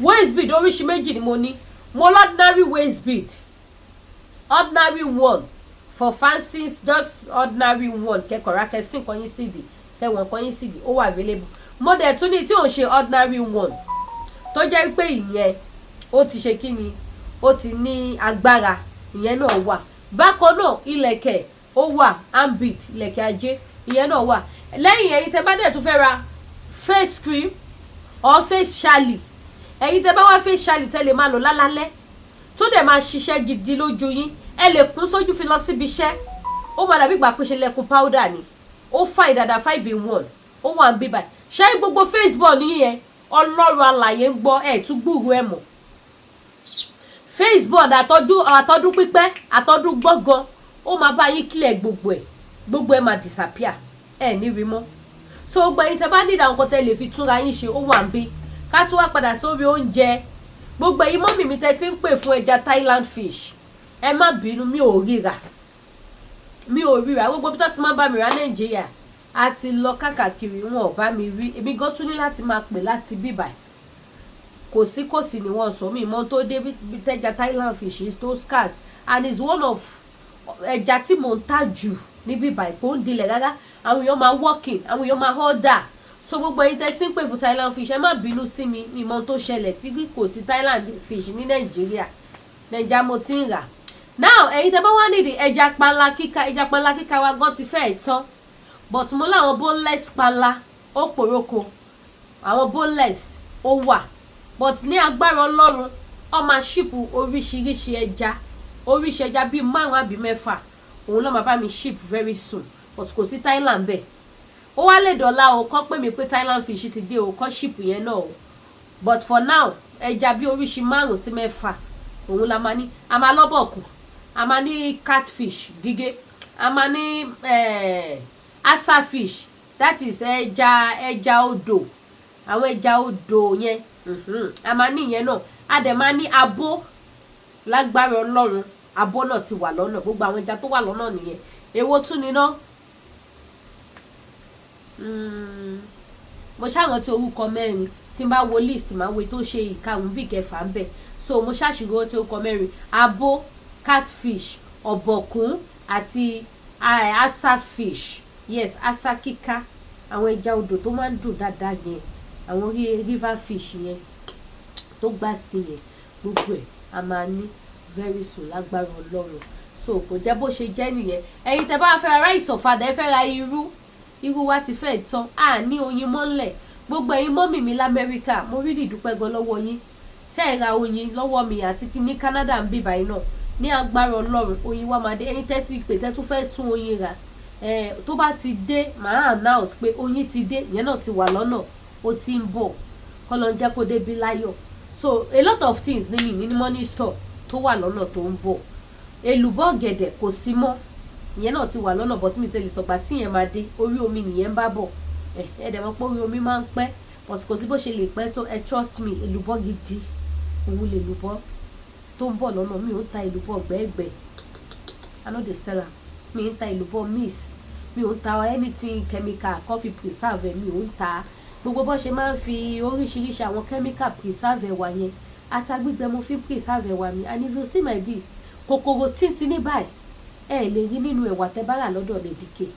Waist bead oríṣi méjì ni mo ní. Mo ordinary waist bead. Ordinary one for fancy, just ordinary one, kẹkọ̀ọ́ kẹsí nǹkan yín sídìí, kẹwọ̀n nǹkan yín sídìí, ó wà available. Mo dẹ̀ tún ní tí ò ń ṣe ordinary one, tó jẹ́ pé ìyẹn ó ti ṣe kí ni, ó ti ní agbára, ìyẹn náà wà bákan náà. Ìlẹ̀kẹ̀ ó wà, ambid, ìlẹ̀kẹ̀ ajé, ìyẹn náà wà. Lẹ́yìn, ẹ̀yin tẹ́ bá dẹ̀ tún fẹ́ ra face cream or face shali, ẹ̀yin tẹ́ bá wá face shali tẹ́ lè máa lò lálálẹ́, tó dẹ̀ máa ṣiṣẹ́ gidi lójú yín, ẹ lè kún sójú fi lọ síbi iṣẹ́, ó máa dàbí ìgbà pé ṣe lẹ́kùn powder ni. Ó fà dáadáa, 5 in 1, ó wà ń bí báyìí. Ṣé gbogbo face ball yín, Ọlọ́run alàyè ń gbọ́, ẹ̀ tún gbúrú ẹ̀ mọ̀. Face bond àtọ́jú, àtọ́dún pípẹ́, àtọ́dún gbọ́ngàn, ó máa bá yín clear gbogbo ẹ̀, gbogbo ẹ̀ máa disappear, ẹ̀ ní rí mọ́. So gbogbo ẹ̀yin tẹ́ bá ní ìdáhùn kan tẹ́ lè fi túnra yín ṣe, ó wà ń bí. Ká tún wá padà sórí oúnjẹ. Gbogbo ẹ̀yin mummy mi tẹ́ ti ń pè fún ẹja Thailand fish, ẹ má bínú, mi ò ríra, mi ò ríra. Gbogbo bí tó ti máa bá mi rà Nàìjíríà, a ti lọ káàkiri, wọn ò bá mi rí. Èmi gan tún ní láti máa pè láti bíbà, kò sí, kò sí ni wọ́n sọ. Mí mọ́ tó dé bí tẹ́ja Thailand fish is tó scarce and is one of ẹja tí mò ń tà jù ní bíbà. Kò ń dilẹ̀ rárá, àwọn èèyàn máa working, àwọn èèyàn máa order. So gbogbo ẹ̀yin tẹ́ tí ń pè fún Thailand fish, ẹ má bínú sí mi, mi mọ́ tó ṣẹlẹ̀ tí kò sí Thailand fish ní Nàìjíríà. Nàìjíríà mo ti ń rà. Now, ẹ̀yin tẹ́ bá wá nídìí ẹja panla kíka, ẹja panla kíka wa gan ti fẹ́ẹ̀ tán, but mo láwọn boneless panla, ó pòróko, àwọn boneless ó wà. But ní agbára Ọlọ́run, ó máa ship oríṣiríṣi ẹja, oríṣi ẹja bíi márùn àbí mẹ́fà, òun náà máa bá mi ship very soon. But kò sí Thailand bẹ́ẹ̀. Ó wá lè dọ̀la o, kọ́ pè mí pé Thailand fish ti dé o, kọ́ ship yẹn náà o. But for now, ẹja bíi oríṣi márùn sí mẹ́fà òun la máa ní. A máa lọ́bọ̀kù, a máa ní catfish gígé, a máa ní asa fish, that is ẹja odò, àwọn ẹja odò yẹn, a máa ní ìyẹn náà. A dẹ̀ máa ní abó lágbára Ọlọ́run, abó náà ti wà lọ́nà. Gbogbo àwọn ẹja tó wà lọ́nà nìyẹn. Èwo tún ni ná? Mo ṣàrántí orúkọ mẹ́rin. Tí n bá wo list, máa wo tó ṣe ìkarùn bí ìkẹfà ń bẹ̀. So mo ṣàṣìrò tí orúkọ mẹ́rin: abo, catfish, ọ̀bọ̀kún àti asa fish. Yes, asa kíká, àwọn ẹja odò tó máa ń dùn dáadáa yẹn, àwọn river fish yẹn tó gbá sí yẹn, gbogbo ẹ̀ a máa ní very soon lágbára Ọlọ́run. So kò jẹ́ bó ṣe jẹ́ nìyẹn. Ẹ̀yin tẹ́ bá fẹ́ ra rice ọ̀fadà, ẹ fẹ́ ra irú, irú wa ti fẹ́ tán, a ní oyin mọ́lẹ̀. Gbogbo ẹ̀yin mummy mi lamẹ́ríkà, mo rí ìdúpẹ́ gan lọ́wọ́ yín tẹ́ ẹ̀ ra oyin lọ́wọ́ mi, àti ní Canada ń bíbáyìí náà. Ní agbára Ọlọ́run, oyin wa máa dé. Ẹ̀yin tẹ́ ti pè, tẹ́ tún fẹ́ tún oyin rà, tó bá ti dé, màá announce pé oyin ti dé. Ìyẹn náà ti wà lọ́nà, ó ti ń bọ̀, kọ́ ló ń jẹ́ kó débi láyọ̀. So a lot of things ní mi ní money store tó wà lọ́nà, tó ń bọ̀. Èlùbọ́ ọ̀gẹ̀dẹ̀ kò sí mọ́, ìyẹn náà ti wà lọ́nà, but mi tẹ̀lé sọ̀gbà tí ìyẹn máa dé. Orí omi nìyẹn ń bá bọ̀. Ẹ ẹ dẹ̀ mọ̀ pé orí omi máa ń pẹ́, but kò sí bó ṣe lè pẹ́ tó, ẹ trust me, èlùbọ́ gidi òun lè lùbọ́ tó ń bọ̀ lọ́nà. Mi ò ń ta èlùbọ́ gbẹ́gbẹ́, I no dey sell am. Mi ń ta èlùbọ́ mix, mi ò ń ta anything chemical kó fi preserve ẹ̀, mi ò ń ta. Gbogbo bó ṣe máa ń fi oríṣiríṣi àwọn chemical preserve ẹ̀wà yẹn, ata gbígbẹ mo fi preserve ẹ̀wà mi. And if you see my bees, kòkòrò tíntín ní báyìí ẹ lè rí nínú ẹ̀wà tẹ́ bá rà lọ́dọ̀ Lady K.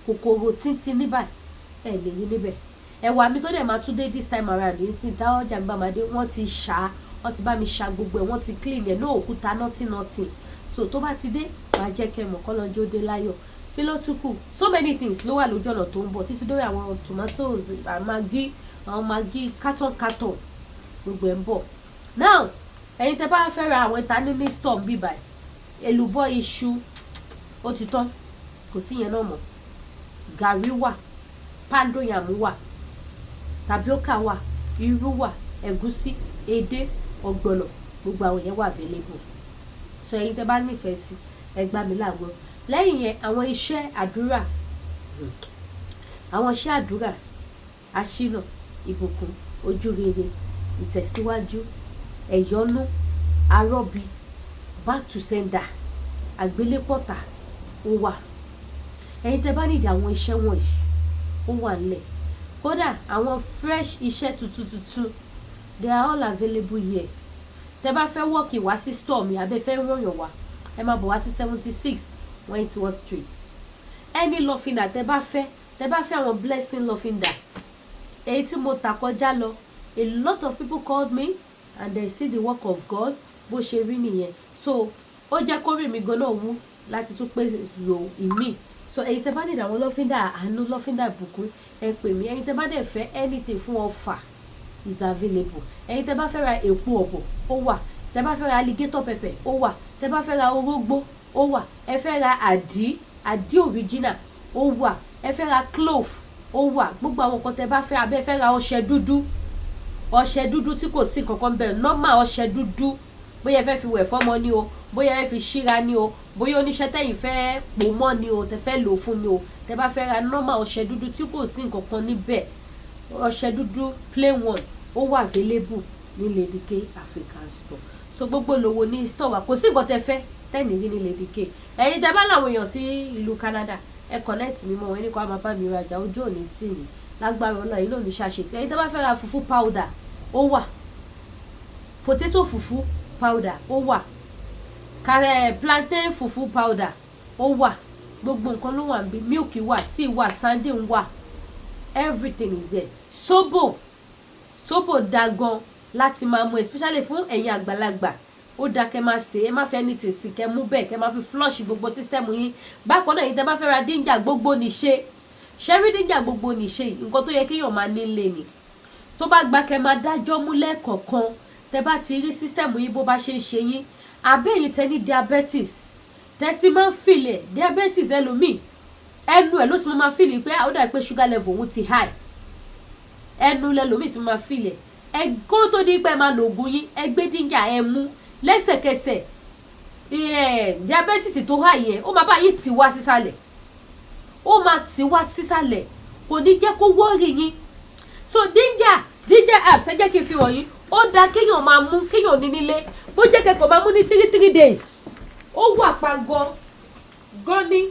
Kòkòrò tíntín ní báyìí ẹ lè rí níbẹ̀. Ẹ̀wà mi tó dẹ̀ máa tún dé this time around nísìnyí, táwọn ọjà mi bá máa dé, wọ́n ti ṣá, wọ́n ti bá mi ṣa gbogbo ẹ̀, wọ́n ti clean ẹ̀, ní òkúta, nothing nothing. So tó bá ti dé, máa jẹ́ kẹ́ mọ̀. Kọ́ lọ́jọ́ dé láyọ̀. Kí ló tún kù? So many things ló wà lójú ọ̀nà tó ń bọ̀, títí dórí àwọn tomatoes, Maggi, àwọn Maggi carton carton, gbogbo ẹ̀ ń bọ̀. Now, ẹ̀yin tẹ́ bá fẹ́ ra àwọn ìta ní store bíbà, èlùbọ́ iṣu ó ti tán, kò sí yẹn náà mọ́. Gàrí wà, poundo yam wà, tapioca wà, irú wà, ẹ̀gúsí, edé, ọ̀gbọ̀nọ̀, gbogbo àwọn yẹn wà available. So ẹ̀yin tẹ́ bá nífẹ̀ẹ́ sí, ẹ gbá mi láàgbo. Lẹ́yìn yẹn, àwọn iṣẹ́ àdúrà, àwọn iṣẹ́ àdúrà aṣínà, ìbùkún, ojúrere, ìtẹ̀síwájú, ẹ̀yọ́nú, arọ́bí, back to sender, àgbélépọ̀tà, ó wà. Ẹ̀yin tẹ́ bá nídìí àwọn iṣẹ́ wọ̀nyí, ó wà nílẹ̀. Kódà àwọn fresh iṣẹ́ tuntun tuntun, they are all available here. Tẹ́ bá fẹ́ walk wá sí store mi, àbẹ́ fẹ́ ròyàn wá, Ẹ máa bọ̀ wá sí 76 Wentworth Street. Ẹni lọ́fíńdà tẹ bá fẹ́, tẹ bá fẹ́ àwọn blessing lọ́fíńdà, èyí tí mo tà kọjá lọ, a lot of people called me and they see the work of God. Bó ṣe rí nìyẹn. So ó jẹ́ kórè mi gan náà wú láti tún pé lò ìmíì. So èyí tẹ bá nílò àwọn lọ́fíńdà àánú, lọ́fíńdà ìbùkún, ẹ pè mí. Ẹ̀yin tẹ bá dẹ̀ fẹ́ anything fún ọfà is available. Ẹ̀yin tẹ bá fẹ́ ra èpo ọ̀bọ̀, ó wà. Tẹ bá fẹ́ ra alligator pepper, ó wà. Tẹ bá fẹ́ ra orógbó, ó wà. Ẹ fẹ́ ra àdí, àdí original, ó wà. Ẹ fẹ́ ra clove, ó wà. Gbogbo àwọn nǹkan tẹ bá fẹ́, abẹ́ fẹ́ ra ọṣẹ dúdú, ọṣẹ dúdú tí kò sí kankan bẹ́ẹ̀, normal ọṣẹ dúdú, bóyá ẹ fẹ́ fi wẹ̀ fọ́mọ ni o, bóyá ẹ fẹ́ fi ṣíra ni o, bóyá oníṣẹ́ tẹ̀yìn fẹ́ pò mọ́ ni o, tẹ fẹ́ lò fún ni o, tẹ bá fẹ́ ra normal ọṣẹ dúdú tí kò sí nǹkan níbẹ̀, ọṣẹ dúdú plain one, ó wà available ní Lady K African Store. So gbogbo lówó ní store wa, kò sí nǹkan tẹ fẹ́ tẹ́nì rí ní Lady K. Ẹ̀yin tẹ bá làwọn èèyàn sí ìlú Canada, ẹ connect mi mọ́ wọn, ẹni kó a máa bá mi rajà. Ojú òní tì mí lágbára Ọlọ́run, yìí ló ní ṣàṣetì. Ẹ̀yin tẹ bá fẹ́ ra fufu powder, ó wà. Potato fufu powder, ó wà. Plantain fufu powder, ó wà. Gbogbo nǹkan ló wà níbí. Milk wà, tea wà, sandin wà, everything is there. Sobo, sobo da gan láti máa mu, especially fún ẹ̀yin àgbàlagbà. Ó da kẹ́ máa sè é, má fẹ́ ní tèsí kẹ́ mú bẹ́ẹ̀, kẹ́ máa fi flush gbogbo system yín. Bákan náà, yìí tẹ́ bá fẹ́ ra ginger, gbogbo nìṣe ṣẹ́rí ginger, gbogbo nìṣe, nǹkan tó yẹ kéèyàn máa nílé ni. Tó bá gba kẹ́ máa dájọ́ mú lẹ́ẹ̀kọ̀ọ̀kan, tẹ́ bá ti rí system yín bó bá ṣe ń ṣe yín, àbí ẹ̀yin tẹ́ ní diabetes, tẹ́ ti máa ń feel ẹ̀, diabetes ẹlòmíì, ẹnu ẹ̀ ló sì máa feel pé ó dà pé sugar level òun ti high. Ẹnu lẹlòmíì ti máa feel ẹ̀. Ẹ kó tó di pé ẹ máa lo ògùn yín, ẹ gbé ginger, ẹ mú lẹ́sẹ̀kẹsẹ̀, diabetes tó high yẹn, ó máa bá yín tì wá sísàlẹ̀, ó máa tì wá sísàlẹ̀, kò ní jẹ́ kó worry yín. So ginger, ginger herbs, ẹ jẹ́ kí n fi wọ̀nyí. Ó dáa kéèyàn máa mú, kéèyàn ní nílé, bó jẹ́ kẹ́kọ̀ọ́ máa mú ní 3 3 days. Ó wà pa gan gan ní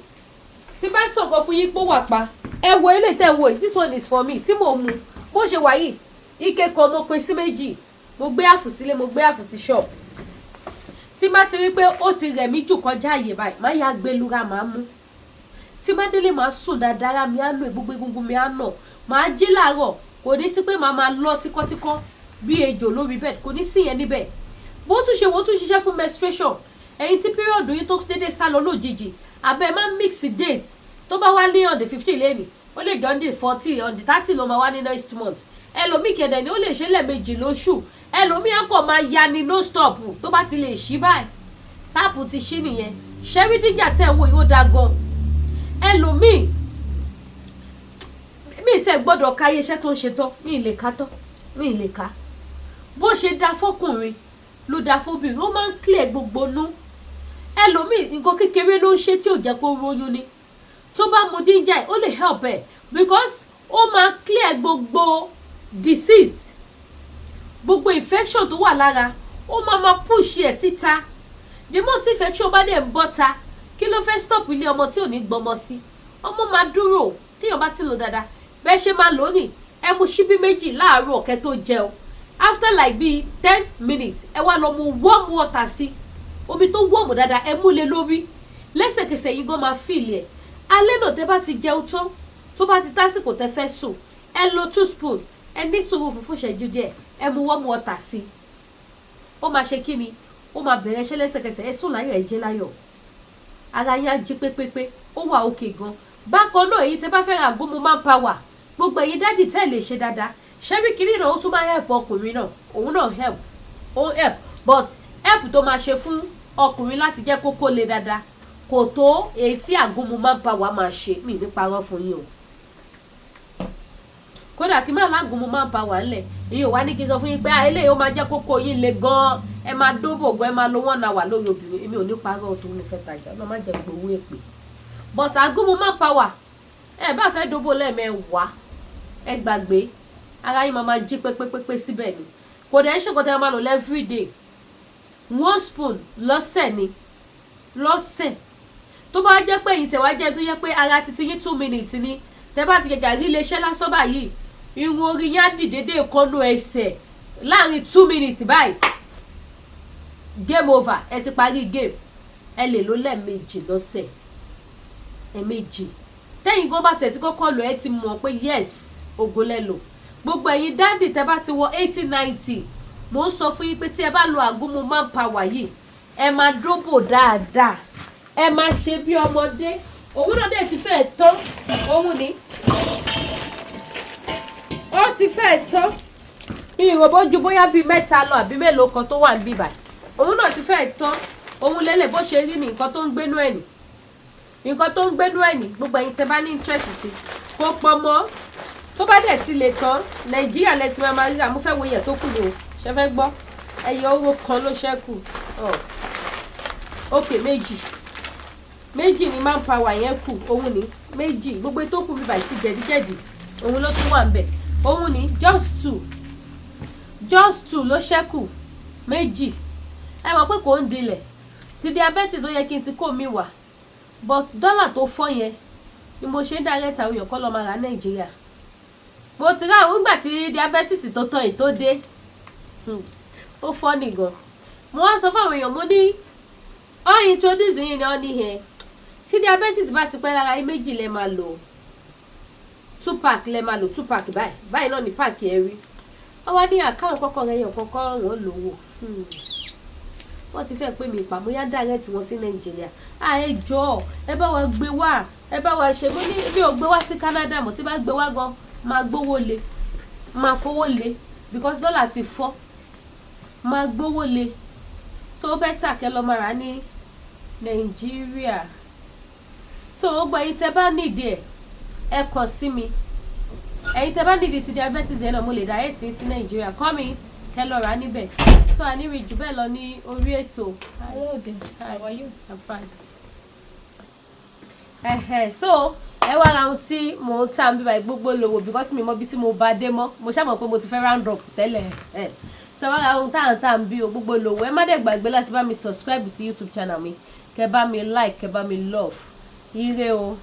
tí bá sọ̀kan fún yín pé ó wà pa. Ẹ wo ilé tẹ́ ẹ wo yìí, this one is for me tí mò ń mu. Bó ṣe wà yìí, ike kan mo pín sí méjì. Mo gbé half sílé, mo gbé half sí shop. Tí bá ti rí pé ó ti rẹ̀ mí jù kọjá àyè báyìí, má yà gbẹlura, máa mú. Tí bá délé, máa sùn dáadáa, ara mi á nù, gbogbo egungun mi á nà, máa jí láàárọ̀, kò ní sí pé màá máa lọ tíkọ́tíkọ́ bí ejò lórí bed, kò ní sí yẹn níbẹ̀. Bó tún ṣe wọ́n tún ṣiṣẹ́ fún menstruation. Ẹ̀yin tí period yín tó dédé sá lọ lójijì, àbẹ́ máa mix date, tó bá wá ní on the 15 lẹ́nìí, ó lè jẹ́ on the 14, on the 30 ló máa wá ní next month. Ẹlòmíì kẹ̀dẹ̀ ni ó lè ṣe lẹ́ẹ̀mejì lóṣù. Ẹlòmíì á kàn máa ya ni no stop. Tó bá ti lè ṣí báyìí, tap ti ṣí nìyẹn. Ṣẹ́rí ginger tẹ̀ ń wò yóò dáa gan. Ẹlòmíì, mi tẹ gbọ́dọ̀ ka iye iṣẹ́ tó ń ṣe tán, mi ì lè ka tán, mi ì lè ka. Bó ṣe da fọkùnrin ló da fóbìnrin. Ó máa ń clear gbogbo nú. Ẹlòmíì, nǹkan kékeré ló ń ṣe tí ò jẹ́ kó róyún ni. Tó bá mu ginger, ó lè help ẹ because ó máa clear gbogbo disease, gbogbo infection tó wà lára, ó máa máa push ẹ̀ síta. The more tí infection bá dẹ̀ ń bọ́ta, kí ló fẹ́ stop ilé ọmọ tí ò ní gbọmọ sí? Ọmọ máa dúró téèyàn bá ti lò dáadáa. Bẹ́ẹ̀ ṣe máa lò ó nì: ẹ mu ṣíbí 2 láàárọ̀ kẹ́ tó jẹun. After like bíi 10 minutes, ẹ wá lọ mu warm water sí, omi tó warm dáadáa, ẹ mú lé lórí. Lẹ́sẹ̀kẹsẹ̀ yín gan máa feel ẹ̀. Alẹ́ náà, tẹ́ bá ti jẹun tán, tó bá ti tásìkò tẹ́ fẹ́ sùn, ẹ lo 2 spoon, ẹ ní sùúrù fún ìṣẹ́jú díẹ̀, ẹ mu warm water sí. Ó máa ṣe kí ni? Ó máa bẹ̀rẹ̀ iṣẹ́ lẹ́sẹ̀kẹsẹ̀. Ẹ sùn láyọ̀, ẹ jí láyọ̀, ara yín á jí pépépé. Ó wà òkè gan. Bákan náà, èyí tẹ́ bá fẹ́ ra àgúnmu manpower, gbogbo èyí daddy tẹ́ lè ṣe dáadáa, ṣẹ́rí kiri náà, ó tún máa help ọkùnrin náà. Òun náà help, ó help, but help tó máa ṣe fún ọkùnrin láti jẹ́ kókó le dáadáa kò tó èyí tí àgúnmu manpower máa ṣe. Mí ní parọ́ fún yín o. Kódà kí má lágúnmu manpower ńlẹ̀, èyí ò wá ní kí n sọ fún yín pé eléyìí ó máa jẹ́ kókó yín le gan-an, ẹ máa dóbò gan, ẹ máa lo 1 hour lórí obìnrin. Èmi ò ní parọ́ tó ní fẹ́ tajà ọ̀nà má jẹ́ gbowó èpè. But àgúnmu manpower, ẹ bá fẹ́ dóbò lẹ́ẹ̀mẹ́wàá, ẹ gbàgbé, ara yín máa máa jí pépépépé síbẹ̀ ni. Kò dẹ̀ ṣe nǹkan tẹ́ ẹ máa lò everyday. 1 spoon lọ́sẹ̀ ni, lọ́sẹ̀. Tó bá jẹ́ pé ẹ̀yin tẹ̀ wá jẹ́ tó jẹ́ pé ara titi yín 2 minutes ni, tẹ́ bá ti jẹjà rí iléeṣẹ́ lásán báyìí, irun orí yín á dìde dé ìkọ́nú ẹsẹ̀ láàrin 2 minutes báyìí, game over, ẹ ti parí game. Ẹ lè lò lẹ́ẹ̀mejì lọ́sẹ̀, ẹ̀ẹ̀mejì. Tẹ́yìn gan bá tẹ̀ tí kọ́kọ́ lò, ẹ ti mọ̀ pé yes, ògo lẹ lò. Gbogbo ẹ̀yin daddy tẹ́ bá ti wọ 80, 90, mò ń sọ fún yín pé tí ẹ bá lo àgúnmu manpower yìí, ẹ máa dóbò dáadáa, ẹ máa ṣe bí ọmọdé. Òun náà dẹ̀ ti fẹ́ẹ̀ tán. Òun ni ó ti fẹ́ẹ̀ tán. Ìròbójú bóyá bíi mẹ́ta lọ àbí mélòó kan tó wà níbí báyìí, òun náà ti fẹ́ẹ̀ tán. Òun lélẹ̀ bó ṣe rí ní nǹkan tó ń gbénú ẹ̀ ní nǹkan tó ń gbénú ẹ̀ ní. Gbogbo ẹ̀yin tẹ́ bá ní interest sí, kó pọ̀ mọ́. Tó bá dẹ̀ ti lè tán, Nàìjíríà lẹ ti máa máa ríra. Mo fẹ́ wo iyẹ̀ tó kù ní o. Ṣe fẹ́ gbọ́? Ẹyọ owó kan ló ṣẹ́kù. Ok, méjì méjì ni manpower yẹn kù. Òun ní méjì. Gbogbo tó kù bíbà ti jẹ̀díjẹ̀dí, òun ló tún wà ń bẹ̀. Òun ní just two, just two ló ṣẹ́kù, méjì. Ẹ mọ̀ pé kò ń dilẹ̀. Ti diabetes, ó yẹ kí n ti kó mi wà, but dọ́là tó fọ́ yẹn ni mo ṣe ń direct àwọn èèyàn kọ́ lọ́ọ́ máa rà Nàìjíríà. Mo ti rí àwọn ìgbà tí diabetes tó tán yìí tó dé, ó fọ́ nìgan. Mo wá sọ fún àwọn èèyàn, mo ní ọ́ introduce yìí ni ọ́ ní yẹn, tí diabetes bá ti pẹ́ lára yín, méjì lẹ máa lò, two pack lẹ máa lò, two pack báyìí báyìí náà ní pack ẹ rí. Wọ́n wá ní àkáwọn kọ́kọ́ rẹ̀ yàn kọ́kọ́ wọ́n lò wò. Wọ́n ti fẹ́ pé mi ìpamọ́ direct wọn sí Nàìjíríà. À, ẹ jọ̀ọ́, ẹ bá wa gbé wá, ẹ bá wa ṣe. Mo ní mi ò gbé wá sí Canada mọ̀. Tí bá gbé wá gan, máa gbówó lé, máa fowó lé, because dọ́là ti fọ́, máa gbówó lé. So ó better kẹ́ lọ́ máa rà ní Nàìjíríà. So ó gbọ́, ẹ̀yin tẹ́ bá nídìí ẹ̀, ẹ kàn sí mi. Ẹ̀yin tẹ́ bá nídìí ti diabetes yẹn náà, mo lè direct yín sí Nàìjíríà kọ́ mi kẹ́ lọ rà níbẹ̀. So àníri jù bẹ́ẹ̀ lọ ní orí ètò. Hello there. Hi. How are you? I'm fine. Ẹ̀hẹ̀, so ẹ wá ra ohun tí mò ń tà ń bíbá gbogbo lówó, because mi mọ ibi tí mo bá dé mọ́. Mo ṣàmọ̀ pé mo ti fẹ́ round up tẹ́lẹ̀ ẹ̀. So ẹ wá ra ohun tá à ń tà ń bí o, gbogbo lówó. Ẹ má dẹ̀ gbàgbé láti bá mi subscribe sí YouTube channel mi, kẹ́ bá mi like, kẹ́ bá mi love. Ire o.